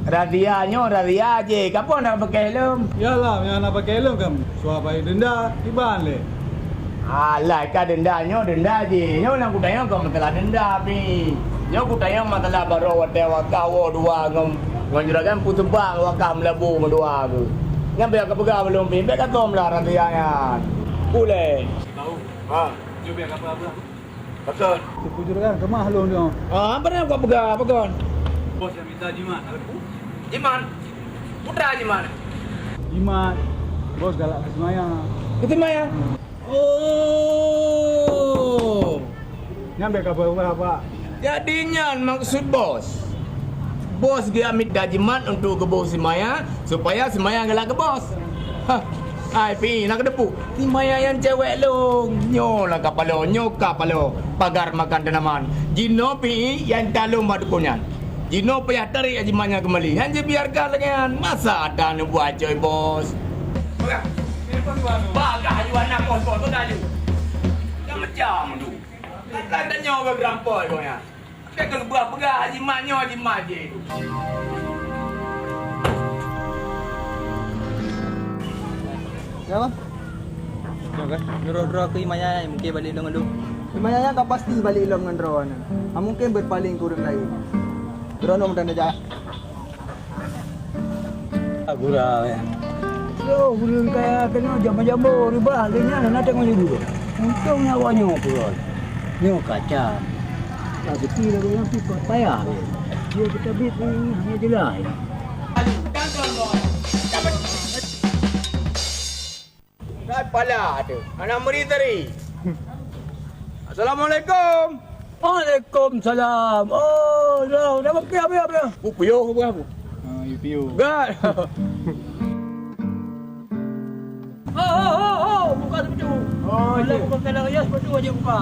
Rahsia nyoe rahsia jih. Kapeue hana pakai helm? Yalah, nyang hana pakai helm kan suah bayar denda, kiban lé. Alah, ka denda nyoe, denda jih. Nyoe nyang kutanyong kon masalah denda pih. Nyoe kutanyong masalah baroe watèe awak kah woe dua ngon, ngon juragan peusabab awak kah meulabu mandua tu. Nyan bèk kapeugah lom pih, bèk katom lah rahsia nyan. Ulèe. Bau. Ha. Nyoe bèk kapeugah. Pakon. Teungku juragan, keumah lôn nyoe. Ha, apa nyang kapeugah, pakon? Bos nyang minta jimat. Jimat? Peue jimat? Jimat. Bos galak keu si Maya. Keu si Maya? Oh. Nyan bèk kapeugah, Pak. Jadi nyan maksud bos. Bos geujak mita jimat untuk geuboh si Maya, supaya si Maya galak keu bos. Hah. Hai Pi, na keudeupu. Si Maya nyan cewek lôn. Nyoe lam kapalo, nyoe kapalo. Pagar makan tanaman. Jinoe Pi, nyang talôn bak dukon nyan. Jinoe payah tarék jimat nyan keumbali. Nyan jibiarkan lagée nyan. Masa ata neubuat coy, Bos? Bagah, bagah aju anak Bos, Bos, tu dah aju. Dah macam tu. Kan tanyong bak gerampoi kau nyan. Bèk keuneuk peugah-peugah, jimat nyoe, jimat jih. Ya, Bang. Ya, kan? Nyoe droe-droe keu Imaya mungken balek lom ngon lôn. Imaya ka pasti balek lom ngon droeneuh. Hana mungken beupaleng keu ureueng laén. Droeneuh mudah neujak. Gura, ya. Yo, ureueng kaya keunoe jambo-jambo reubah lé nyan hana teurimong ibu. Untông nyan awak nyoe peuron. Nyoe kaca. Rezeki lagoe nyan pih payah lé. Dia kita bit ni hanya jelas. Hai pala tu, anak meri tadi. Assalamualaikum. Waalaikumsalam. Oh, dah, dah makan apa, apa? Ku puyuh ke apa? Ah, you puyuh. Gak. Oh, oh, oh, oh, buka sepatu. Oh, iya. Buka dalam ya, sepatu aja buka.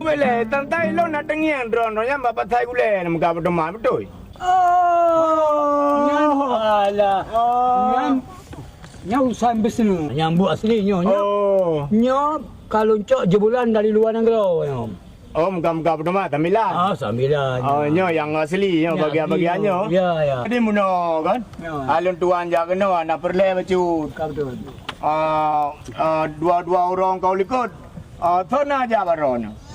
Boleh, tang-tang ilôn na teungieng droeneuh nyan bak pasai gulée na meuga peuteuma, beutôi? Oh, nyan, alah. Oh. Nyan, nyan urusan bisnis. Nyang buet asli nyoe, nyoe. Oh. Nyoe ka lôn cok jeubulan dari luwa nanggroe nyoe. Oh, meuga-meuga peuteuma sambilan. Ah, sambilan. Oh, nyoe nyang asli, nyoe bagian-bagian nyoe. Ya, ya. Jadi meunoe kan? Ya. Alun tuan jak keunoe, na peureulée bacut. Ka beutôi. Ah, ah, dua-dua ureueng kau likot. Ah, thon na jak baroe nyoe.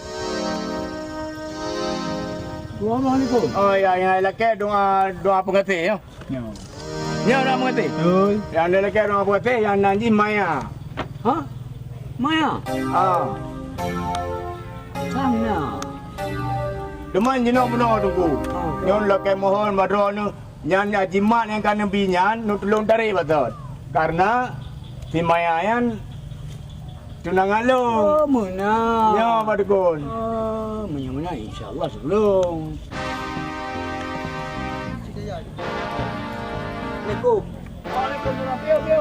Assalamualaikum. Oh, ya, nyang lakée doa, doa peungaté, ya. Nyoe. Nyoe doa peungaté? Oi. Nyang lakée doa peungaté, nyang nan jih Maya. Hah? Maya? Ah. Sang na. Deungon jinoe bunoe, Teungku. Ah. Nyoe lakée mohon bak droeneuh. Nyan jimat nyang ka neubi nyan, neutulông tarék bak thon. Karena si Maya nyan tunangan lôn. Oh, meunan. Nyoe, Pak Dukon. Oh, meunyoe meunan, insya Allah tulông. Assalamualaikum. Waalaikumsalam. Piye, piye?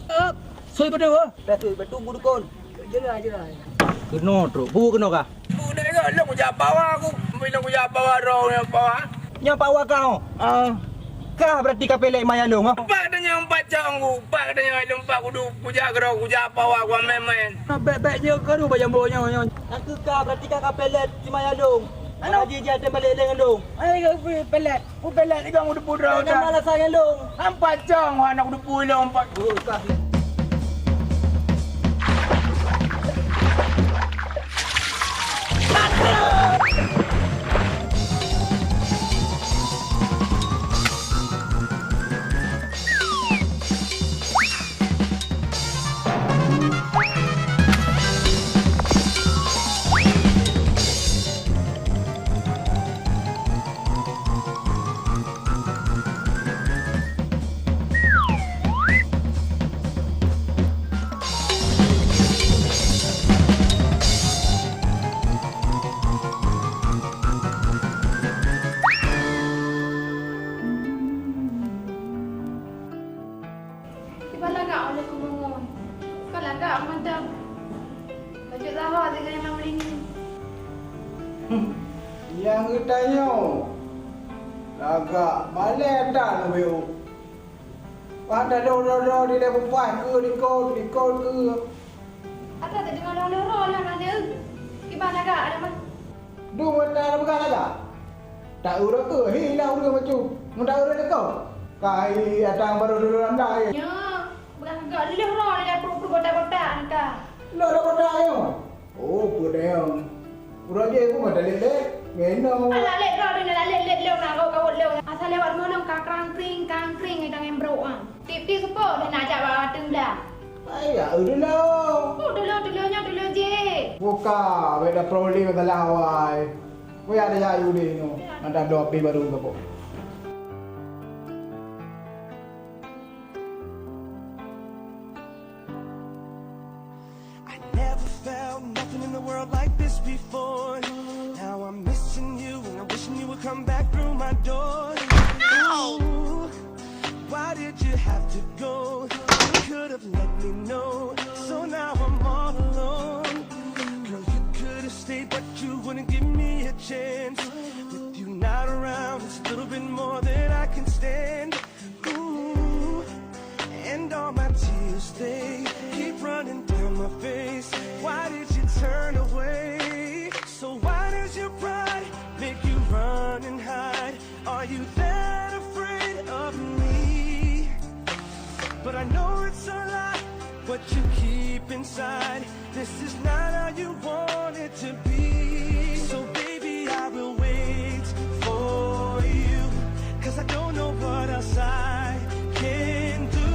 Eh, sui beutôi, eh? Beutôi, beutôi, Bu Dukon. Jeulaih, jeulaih. Keunoe trok. Bu keunoe kah? Bu, dak ingat lôn kujak pawa aku. Bila kujak pawa, droe nyang pawa. Nyang pawa kah? Ah. Kah berarti ka pelet Maya lôn, ha? Pak tanyong pacong ku. Pak tanyong lôn, pak kudu kujak keudroe, kujak pawa, ku main-main. Bèk-bèk je keudroe bak jambo nyoe, nyoe. Aku kah berarti kah ka pelet si Maya lôn. Ano? Maka jih, jih até balek lé ngon lôn. Ai, pelet. Ku pelet ni kong kudepu droe. Nama alasan ngon lôn? Ampat cong, anak kudepu ilong ampat. Oh, kah. Kiban lagak ulôn keu bangon. Ka lagak mantong. Bacut saho sigoe nyang meulini. Nyang geutanyoe lagak malée that leubeh. Wah, tadong-dong-dong di lée bupai keu likot, likot keu. Ata teudeungoe lôn lôn roh lam aneuk. Kiban lagak ada mah. Dum mata na peugah lagak. Tak ureueng keu hi na ureueng bacut. Mun tak ureueng deungoe. Ka hi atang baru dulu lam dai. Nya, peugah lagak lheueh roh di dapur pruet botak-botak nyan ka. Lôn dah botak nyoe. Oh, peue dayang. Uroe jih pun ka talét-lét, nginong. Alah lét droe, lét lét lét lé na rot kawot lé. Asai lewat ngon ka krang kring, krang kring, ngieng tangen brok ah. Tiep-tiep seupôt dah nak jak bak ateueng blah. Ai, ya, eu dulu. Oh, dulu, dulu nyoe, dulu jih. Buka, beda problem masalah awai. Kuya ada ya, Yudi nyoe. Ada dua pi baru ke, Bu. I never felt nothing in the world like this before. Come back through my door. Ooh, why did you have to go? You could have let me know. So now I'm all alone. Girl, you could have stayed, but you wouldn't give me a chance. With you not around, it's a little bit more than I can stand. Ooh, and all my tears, they keep running down my face. Why did you turn away? So why does your pride make you run and hide? Are you that afraid of me? But I know it's a lie what you keep inside. This is not how you want it to be. So baby, I will wait for you, 'cause I don't know what else I can do.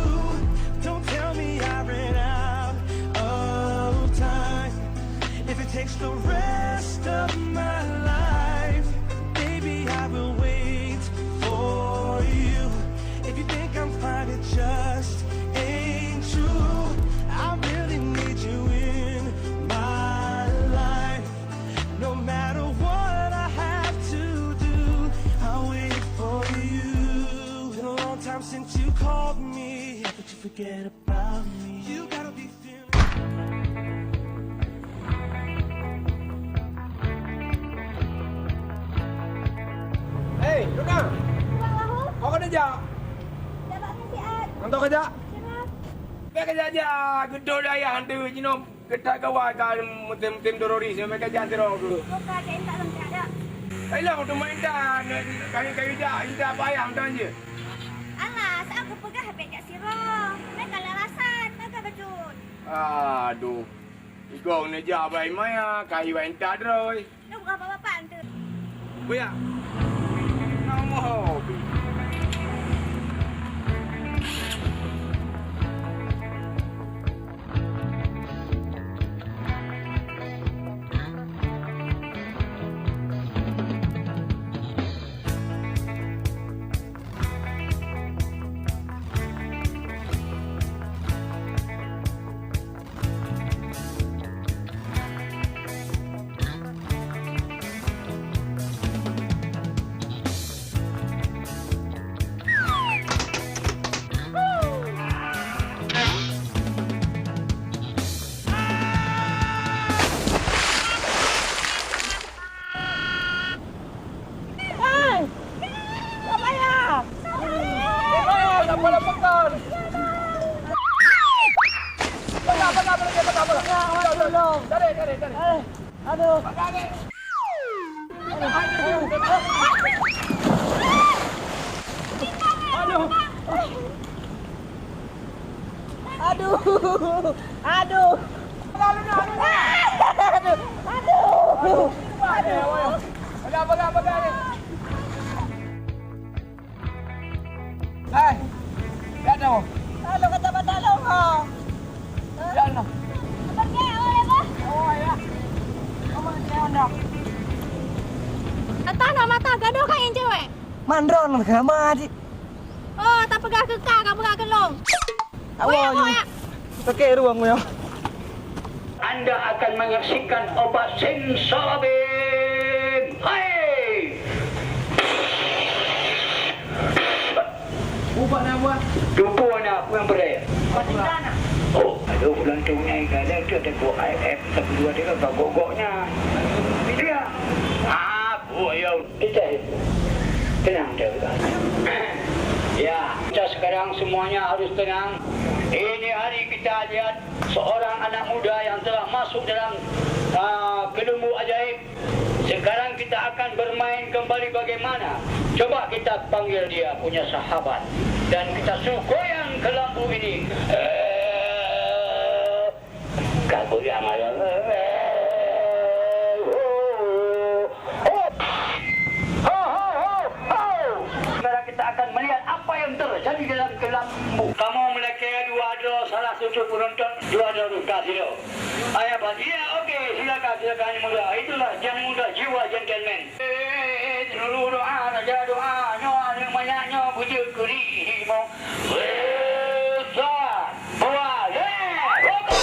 Don't tell me I ran out of time. If it takes the rest of my life, baby, I will wait for you. If you think I'm fine, it just ain't true. I really need you in my life. No matter what I have to do, I'll wait for you. Been a long time since you called me. How could you forget about me? You gotta be feeling. Hei, Luna! Bang Lahu? Awak keuneuk jak? Jak bak Kang Siat. Ngon toh kajak? Siap. Bèk kajak-jak, geudong ayah hantu jinoe. Geutak kawa ka musim-musim teroris, meuka jak sidroe tu. Buka, cek intat lom, cek dak. Hai lah, untuk main intat, kami kayu jak, intat bayang tan je. Alah, saat aku peugah bèk jak sidroe. Meuka alasan, meuka bacut. Aduh. Igong neujak bai maya, kayu intat droe. Nyoe bukan bapak-bapak tu. Buya. Nama hobi? Hei! Apa ya? Apa ya? Apa pekan? Pegang, pegang, pegang, pegang, pegang. Pegang, pegang, pegang. Tarik, tarik, tarik. Eh, aduh. Pegang ni. Aduh. Aduh. Aduh. Aduh. Aduh. Aduh. Hai, ya tahu. Lalu kata batalong ha. Ya Allah. Abang dia awak apa? Oh ya. Kamu dia anak. Atah nak mata gaduh kan yang cewek? Mandron sama adik. Oh, tak pegang ke kau, kau pegang ke long. Awak Oya, ni. Oya. Sakit ruang punya. Anda akan menyaksikan obat simsalabim. Hai! Ubat nak buat? Duku anak, apa yang berat? Pasti sana. Oh, ada bulan tu ni, kalau tu ada buat I M, tak dua dia, tak gogoknya. Dia. Ah, buat ya. Kita tenang, tenang. Ya, kita sekarang semuanya harus tenang. Ini hari kita lihat seorang anak muda yang telah masuk dalam, ah, kelembu ajaib. Sekarang kita akan bermain kembali bagaimana? Coba kita panggil dia punya sahabat dan kita suruh goyang kelembu ini. Eh, Ka goyang ayam. Ho, ho, ho, ho. Sekarang kita akan melihat apa yang terjadi dalam kelambu. Kamu melakèe dua droe, salah satu penonton, dua droe luka sila. Ayah bahagia, okey, silakan, silakan, anak muda. Itulah yang muda, jiwa gentleman. Eh, dulu doa, raja doa, nyoe aneuk manyak nyoe beujeuet keu ri himo. Weh, sa, dua, lhèe, hoba!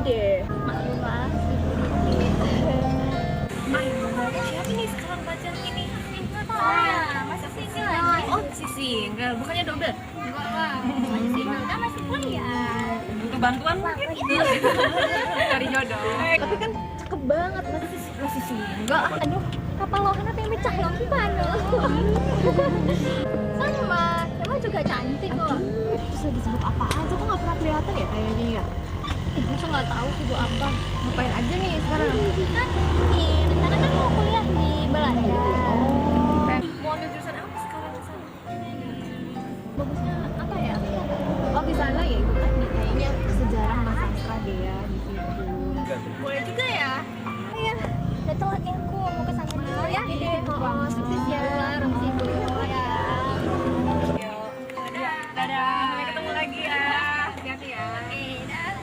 Deh. Maklumlah, sibuk dikit. Ayo, siapa nih sekarang pacarnya nih? Ah, masih single lagi. Oh, masih single. Bukannya double? Enggak lah, masih single. Kan masih kuliah. Butuh bantuan mungkin. Cari jodoh. Tapi kan cakep banget, masih, masih single. Aduh, kapal Lohan apa yang pecah ya? Gimana? Sama, emang juga cantik kok. Terus lagi sibuk apaan? Kok nggak pernah kelihatan ya kayaknya ya? Eh, masa nggak tahu sibuk apa? Ngapain aja nih sekarang? Kan ini, rencana kan mau kuliah di Belanda. Mau ambil jurusan apa sekarang? Bagusnya apa ya? Oh, di sana ya, itu kan kayaknya sejarah Mas Sastra deh ya di situ. Boleh juga ya. Iya, udah telat nih aku mau ke sana dulu ya. Iya deh. Oh, sukses ya. Sukses ya. Dadah. Sampai ketemu lagi ya. Hati-hati ya. Oke, dah.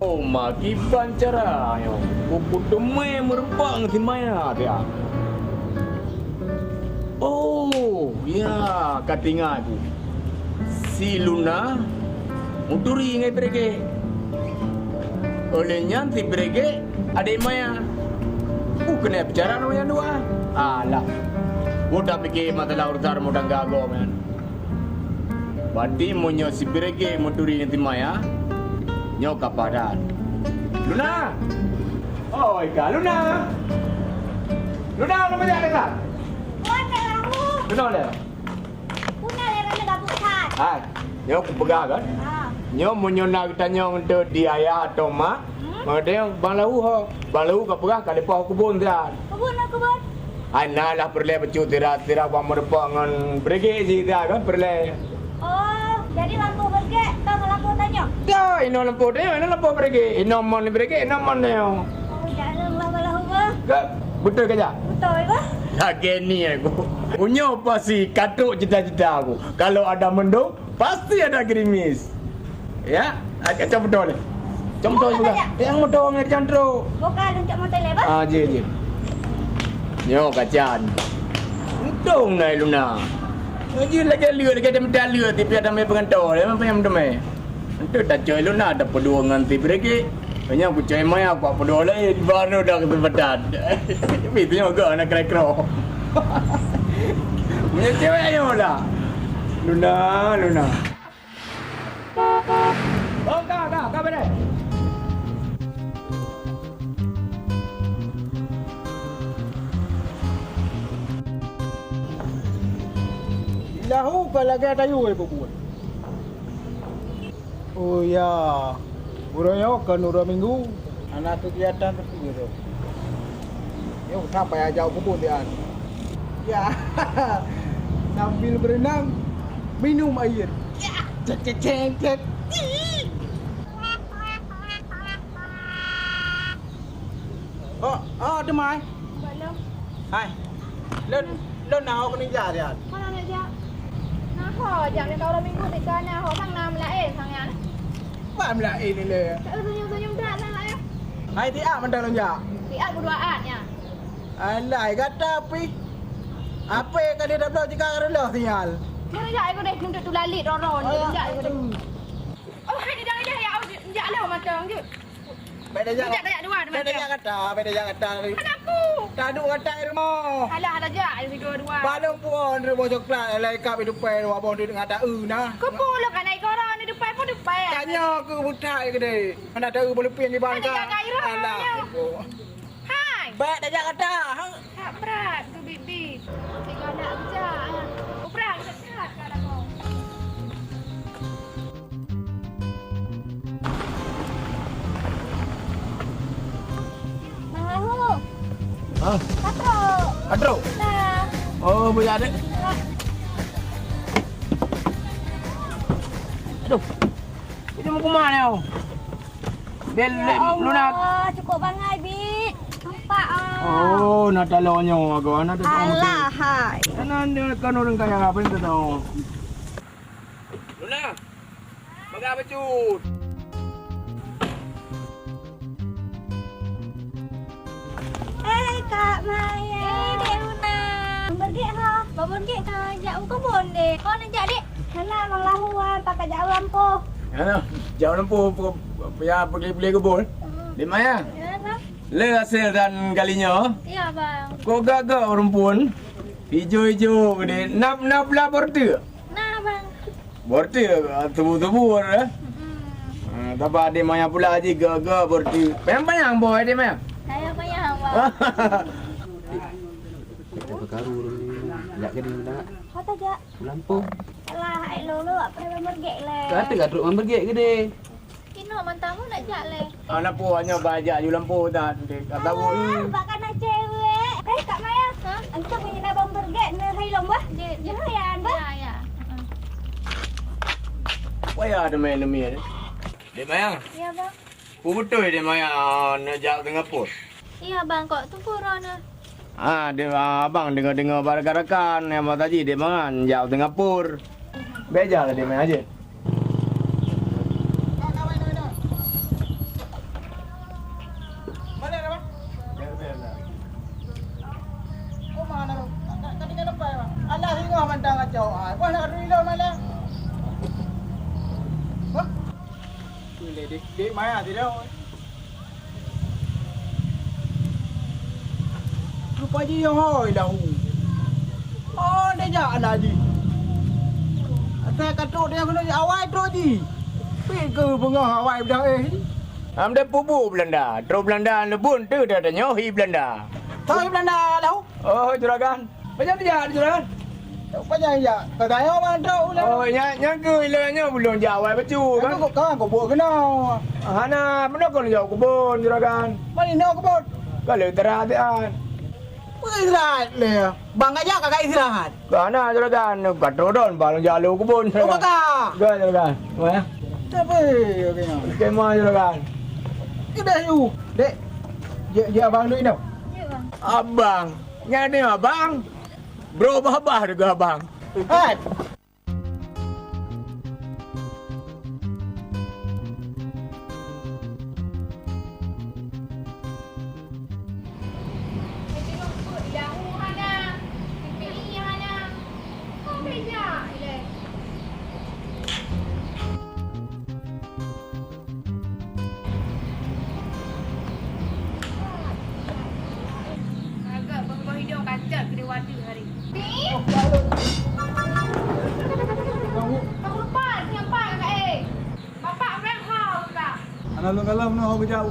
Oh, ma kiban cara nyoe? Ku, kuteumé meurumpok ngon si Maya dia. Oh, ya, ka teuingat ku. Si Luna meuturi ngon Bregek. Óh lheueh nyan si Bregek adék Maya. Uh, keuneuk bicara ngon nyang dua. Alah. Ku tapike masalah urusan rumah tangga gob nyan. Berarti meunyoe si Bregek meuturi ngon si Maya, nyoe ka padan. Luna! Oi, ka Luna! Luna, Luna, Luna! Luna, Luna! Puna lé ramé gabuk that. Hai, nyoe kupeugah kan? Ha. Nyoe meunyoe na geutanyong eunteuk di ayah atau mak, hmm? Meudeh bang lahu ho. Bang lahu ka peugah ka leupah u keubon siat. Keubon na keubon? Hai, na lah peureulée bacut sira-sira bak meurumpok ngon Bregek jih siat kan peureulée. Oh, jadi lampôh Bregek ka ngon lampôh tanyoe? Dah, inoe lampôh tanyoe, inoe lampôh Bregek. Inoe mon Bregek, inoe mon tanyoe. Oh, janganlah bang lahu bah. Ke, beutôi ke jak? Beutôi bah. Lagée ni aku. Unyoe pasti ka trok cita-cita aku. Kalau ada mendung, pasti ada gerimis. Ya, cok moto lé. Cok moto juga. Nyang moto ngon cantro. Bukan untuk moto lé bah. Ah, jih, jih. Nyoe kacan. Untông na Luna. Jih lagée leuet, lagée dem daleuet, tapi ada mai pengantar, ya, apa yang dem. Untuk tacok Luna ada peudua ngon si Bregek. Meunyoe kucok Maya, aku peudua lain, baru dah kesempatan. Tapi tu juga anak kira-kira. Meunyoe cewek ayo lah. Luna, Luna. Oh, ka, ka, ka beres. Lahu ka lagée tayue bubuet. Oh ya, uroe nyoe kon uroe Minggu, hana keugiatan sapeue lom. Nyoe sampai aja kubon di an. Ya, sambil berenang, minum air. Ya, cek, cek, cek, cek. Oh, oh, teumai. Hai. Lôn, lôn na ho keuneuk jak, jak. Hana neuk jak. Na ho jak nyoe ka uroe Minggu, teuka na ho sang na meulaén sang nyan. Bak meulaén ilée. Tak senyum-senyum dak na laén. Hai, tiap mantong lôn jak. Tiap berduaan nyan. Alah, gata pih. Apa ka dia dah bloe jika ka reuloh sinyal? Nyoe jak ikut deh, nuntut tu lalit roro ni, jak ikut deh. Oh, hai, dah, dah, ya, oh, jak lah mantong je. Beda jak. Beda jak dua, beda jak kata, beda jak kata. Kenapa? Tak ada kata di rumah. Alah, alah, jak, yang dua-dua. Balong pun ada bocok plat, lai kap di depan, dua bong di tengah tak, eh, nah. Kepala kan naik orang di depan pun depan. Tanya ke buta ya gede. Mana tahu boleh pin di bangka. Ada jaga irah. Alah. Hai. Baik dah jak kata. Hang. Tak berat tu, Bibi. Tiga anak kerja. Berat, berat kalau kau. Mang Lahu. Hah? Katro. Katro? Nah. Oh, boleh ada. Aduh. Itu mau kemana kau? Bel, ya Allah, Luna. Cukup bangai, Bi. Nampak, ah. Oh, na talo nyoe aku, na talo. Alah, hai. Karena dia kan orang kaya, apa yang kau tahu? Luna, pegang bacut. Hei, Kak Maya. Hei, Dek Luna. Abang Gek ka jak u keubon deh. Kon jak dek. Hana, Bang Lahu, ah, pakat jak u lampôh. Hana, jak u lampôh, pe-, pe-, ya, peugléh-peugléh keubon. Hmm. Dek Maya. Ya, Bang. Le hasé tan kali nyoe? Ya, Bang. Kok gagak rumpun? Ijo-ijo gede. Nap-nap lah borte? Nah, Bang. Borte, ah, tubu-tubu, eh? Hmm. Ah, tapi Dek Maya pula ji gagak borte. Panyang-panyang boh, Dek Maya? Saya panyang, Bang. Kita pekaru dulu. Jak gede nak. Kota jak. Lampôh. Alah, ai lolo, apa yang bergek le? Kata kat truk membergek gede. Inoe mantong nak jak lé. Anak puak nyoe bajak ju lampôh dah, dek, ka tahu. Ah, bak kana cewek. Eh, Kak Maya. Ha? Antum punya abang bergek na hai lom bah. Dek, dek. Ya, ya, bah. Ya, ya. Ha. Payah teumé-teumé. Dek Maya. Ya, Bang. Peue beutôi Dek Maya neujak Singapura? Iya, Bang, kok teupeu droeneuh? Ah, de-, ah, abang deungoe-deungoe bak rakan-rakan nyang meukaji Dek Maya jak Singapura. Bèk jak lé Dek Maya jih. Alah, singoh mantong kacau. Ah, wah, nak rui lom alah. Wah. Dek, dek Maya sidroe. Rupa jih nyang hôi lahu. Oh, deh jak lah jih. Asai ka trok dia keunoe awai trok jih. Pih keu beungoh awai beudah eh. Am deh pubu Belanda. Trok Belanda leubun tu dah tanyoe hi Belanda. Thoi Belanda lahu. Oh, juragan. Pajan jak, juragan? Pajan jak? Ka tanyoe mantong ulang. Oh, nyan, nyan keuh ilèe nyoe belum jak awai bacut kan? Kan kok, kan kok buet keunoe. Hana, meunoe kon jak kebon, juragan. Meunoe kebon? Ka lheueh terat an. Peue istirahat lé? Bang ka jak ka istirahat. Ka na, juragan, ka trok droen, bang jak lé kebon, juragan. Oh, ka. Ka, juragan. Wah. Tapi, oke, nah. Oke, ma, juragan. Kita yuk, dek. Jek, jek abang dulu, Ino. Abang. Nyan ni abang. Bro babah deungon abang. Hai. Agak beuh-beuh idong kacot keu dewa tu hari. Ni? Aku lupa, siapa kakak eh? Bapak Ibrahim hau kakak. Anak lu kalam nak hau kejap.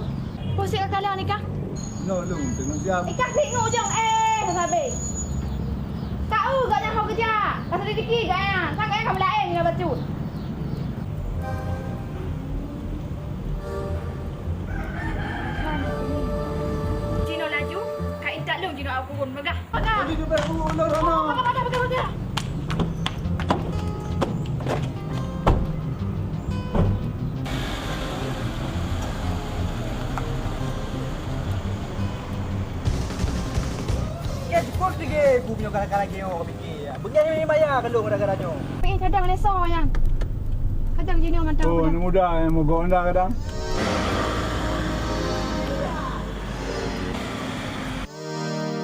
Pusing kakak lewat nikah? No, lu tengok siap. Ikan pik ngujung eh, sabe. Tahu gak nyang hau kejap. Rasa rezeki gak nyang. Sangat kamu lain dengan bacut. Jinoe laju, ka intat lôn jinoe aku pun peugah. Peugah. Jadi dia baru ulur sana. Peugah, peugah, peugah, peugah. Ya, syukur sige, aku punya gara-gara geo, pikir. Beungéh nyoe maya ka lôn gara-gara nyoe. Pih cadang lé soe nyan. Kadang jinoe mantong. Oh, aneuk muda nyang mogok anda kadang.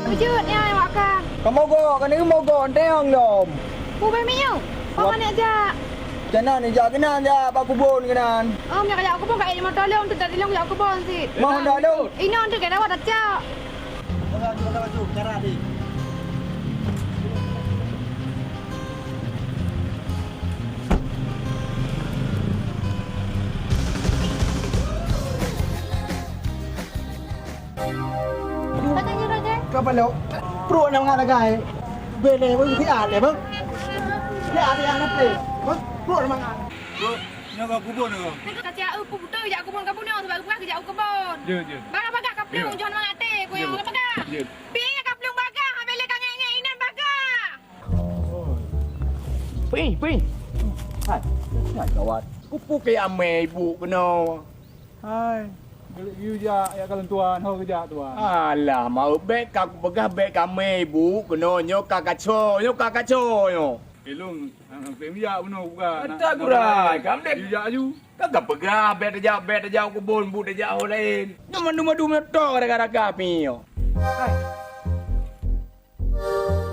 Beujeuet nyan awak ka. Ka mogok, ka neumogok, teong lom. Peue bak minyeuk? Paman jak. Cana ni jak keunan jak bak kubon keunan. Oh, meunyoe ka jak kubon ka ék moto lôn, teuka dilong jak kubon sit. Mau dah lôn. Inoe teuka dawa tacak. Ka paloe, pruet na mangat sagai. Bèk lé, bèk siat lé, bèk. Siat lé, aneuk lé. Bèk, pruet na mangat. Bro, nyoe ka kubon nyoe. Ka cak eu putoh jak kubon ka bunoe sebab geupeugah geujak u kebon. Jeuet, jeuet. Bagah-bagah ka plueng, jeuet, jeuet. Jeuet. Pih ka plueng bagah, habéh lé ka ngék-ngék inan bagah. Pih, pih. Hai, hai gawat. Kupu ke amé ibu keunoe. Hai, geuleuek geuyue jak, jak kalon tuan, ho geujak tuan. Alah, mau bèk ka kupeugah bèk ka amé ibu keunoe, nyoe ka kaco, nyoe ka kaco nyoe. Ilôn Hang, hang tem jak bunoe buka. Ata gura, kam dek. Dijak aju. Ka, ka peugah, bèk tajak, bèk tajak u kebon, buet tajak ho laén. Nyoe mandum-mandum nyoe tok raga-raga pih nyoe. Hai.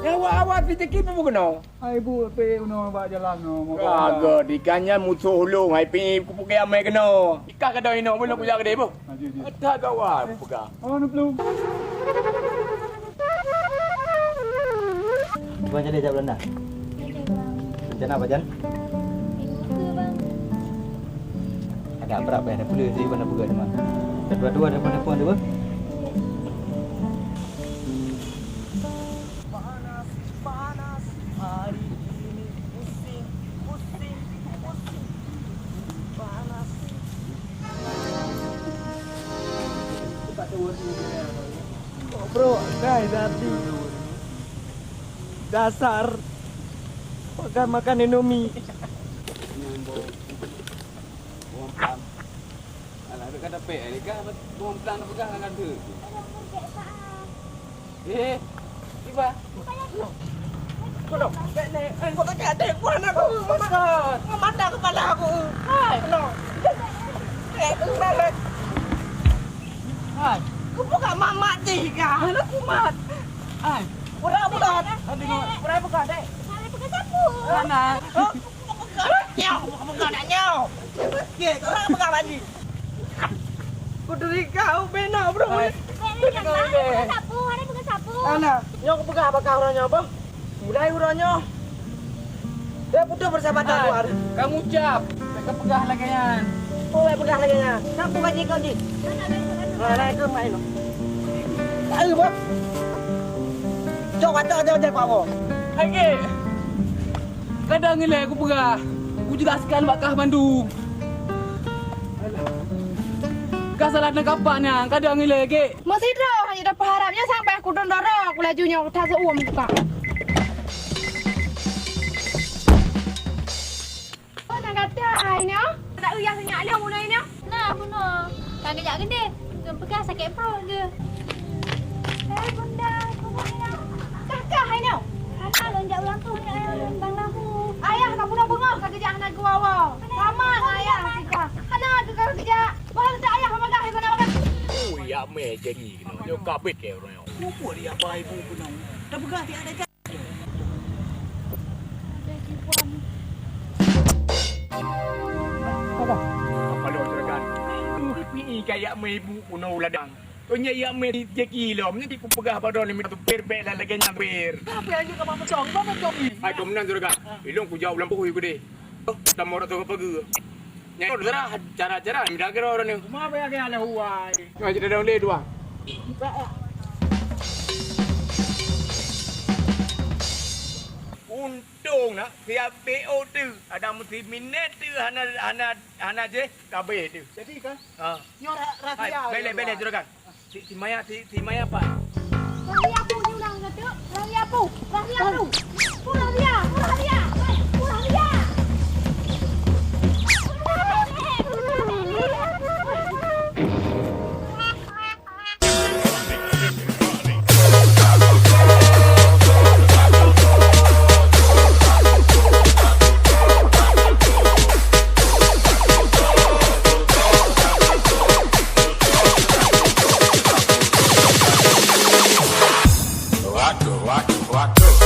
Nyawa Awai, pi tiki pun keunoe. Hai, Bu, pih unoe bak jalan noe. Kagak, di kanya musoh ulông, hai pi kupeugah amai keunoe. Ikah keudroe inoe, belum kujak keudeh, Bu. Ah, jeuet, jeuet. Ada kawan, peugah. Oh, neuplueng. Abang jadi jak Belanda? Jadi, Bang. Rencana apa, Jan? Tengok ke, Bang. Ada berapa yang ada pula sih, mana pegang, Bang? Dua-dua ada mana pun, dua? Panas, panas, hari ini pusing, pusing, pusing. Panas. Bro, guys, hati. Dasar. Makan, makan Indomie. Alah, dek kata pek, dek kata pegang, pegang tangan tu. Eh, tiba. Kau dah, dek, dek. Eh, kau tak ada, kau nak aku. Mata kepala aku. Hai. No. Eh, tu nak. Hai. Kau bukan mak mati kah? Alah, kumat. Hai. Pura bukan. Aduh, pura bukan, dek. Mana? Hah? Peugah, nyoe, peugah dak nyoe. Okey, orang peugah lagi. Kuduri kau bena, bro. Hai. Peugah sapu, ada peugah sapu. Ana, nyoe kupeugah bak kah uroe nyoe, boh. Mulai uroe nyoe, dah putus persahabatan luar. Kamu ucap, tak peugah lagèe nyan. Oh, tak peugah lagèe nyan. Sapu gaji kau ji. Assalamualaikum, Mak Eno. Tahu, boh. Cok, kata aja, aja, Pak, boh. Hai, Kek. Kadang ilèe kupeugah, kujelaskan bak kah mandum. Kah salah tanggapan nyan, kadang ilèe, Kek. Meusidroe hana dapeuharab nyan sampai kudong dara, kulaju nyoe taseu'uem buka. Oh, na gata ai nyoe? Nak uyah sinyak lé bunoe nyoe. Nah, bunoe. Ka geujak keudeh, peugah sakét pruet geuh. Eh, bunda, bunda, ina. Kah, kah, hai nyoe? Hana lôn jak ulang tahun nyoe, ayah lôn bang lahu. Ayah ka bunoe beungoh ka geujak hana geuwoe-woe. Sama ngon ayah sikah. Hana geuh ka geujak. Bah, tak ayah peugah, hai guna peugah. Oh, ya meh jadi keunoe. Nyoe kabeh keu ureueng nyoe. Muphom dia bai bu keunoe. Dah peugah tiada. Apa lo juragan? Pi ka yak meh ibu bunoe ladang. Tanya yak meh jeki lom, nanti ku peugah pada ni minta tu pir bek lah lagi nyang pir. Apa yang juga mau pecong? Mau pecong ni? Hai, kau menang juragan. Ilong ku jauh lampu ku deh. Oh, tamu rot tu apa gua? Nyan, cara-cara, cara-cara, minta kira orang ni. Cuma apa yang dia lakukan? Cuma cerita dong deh dua. Untung nak siap P O tu. Ada mesti minat tu hana, hana, hana je kabeh tu. Jadi kan? Ha. Nyoe ra-, rahsia. Hai, bele, bele, juragan. Si, si Maya, si, si Maya apa? Rahsia apa ni ulang kata? Rahsia apa? Rahsia apa? Apa rahsia? Apa rahsia? Apa rahsia? Rock, rock, rock.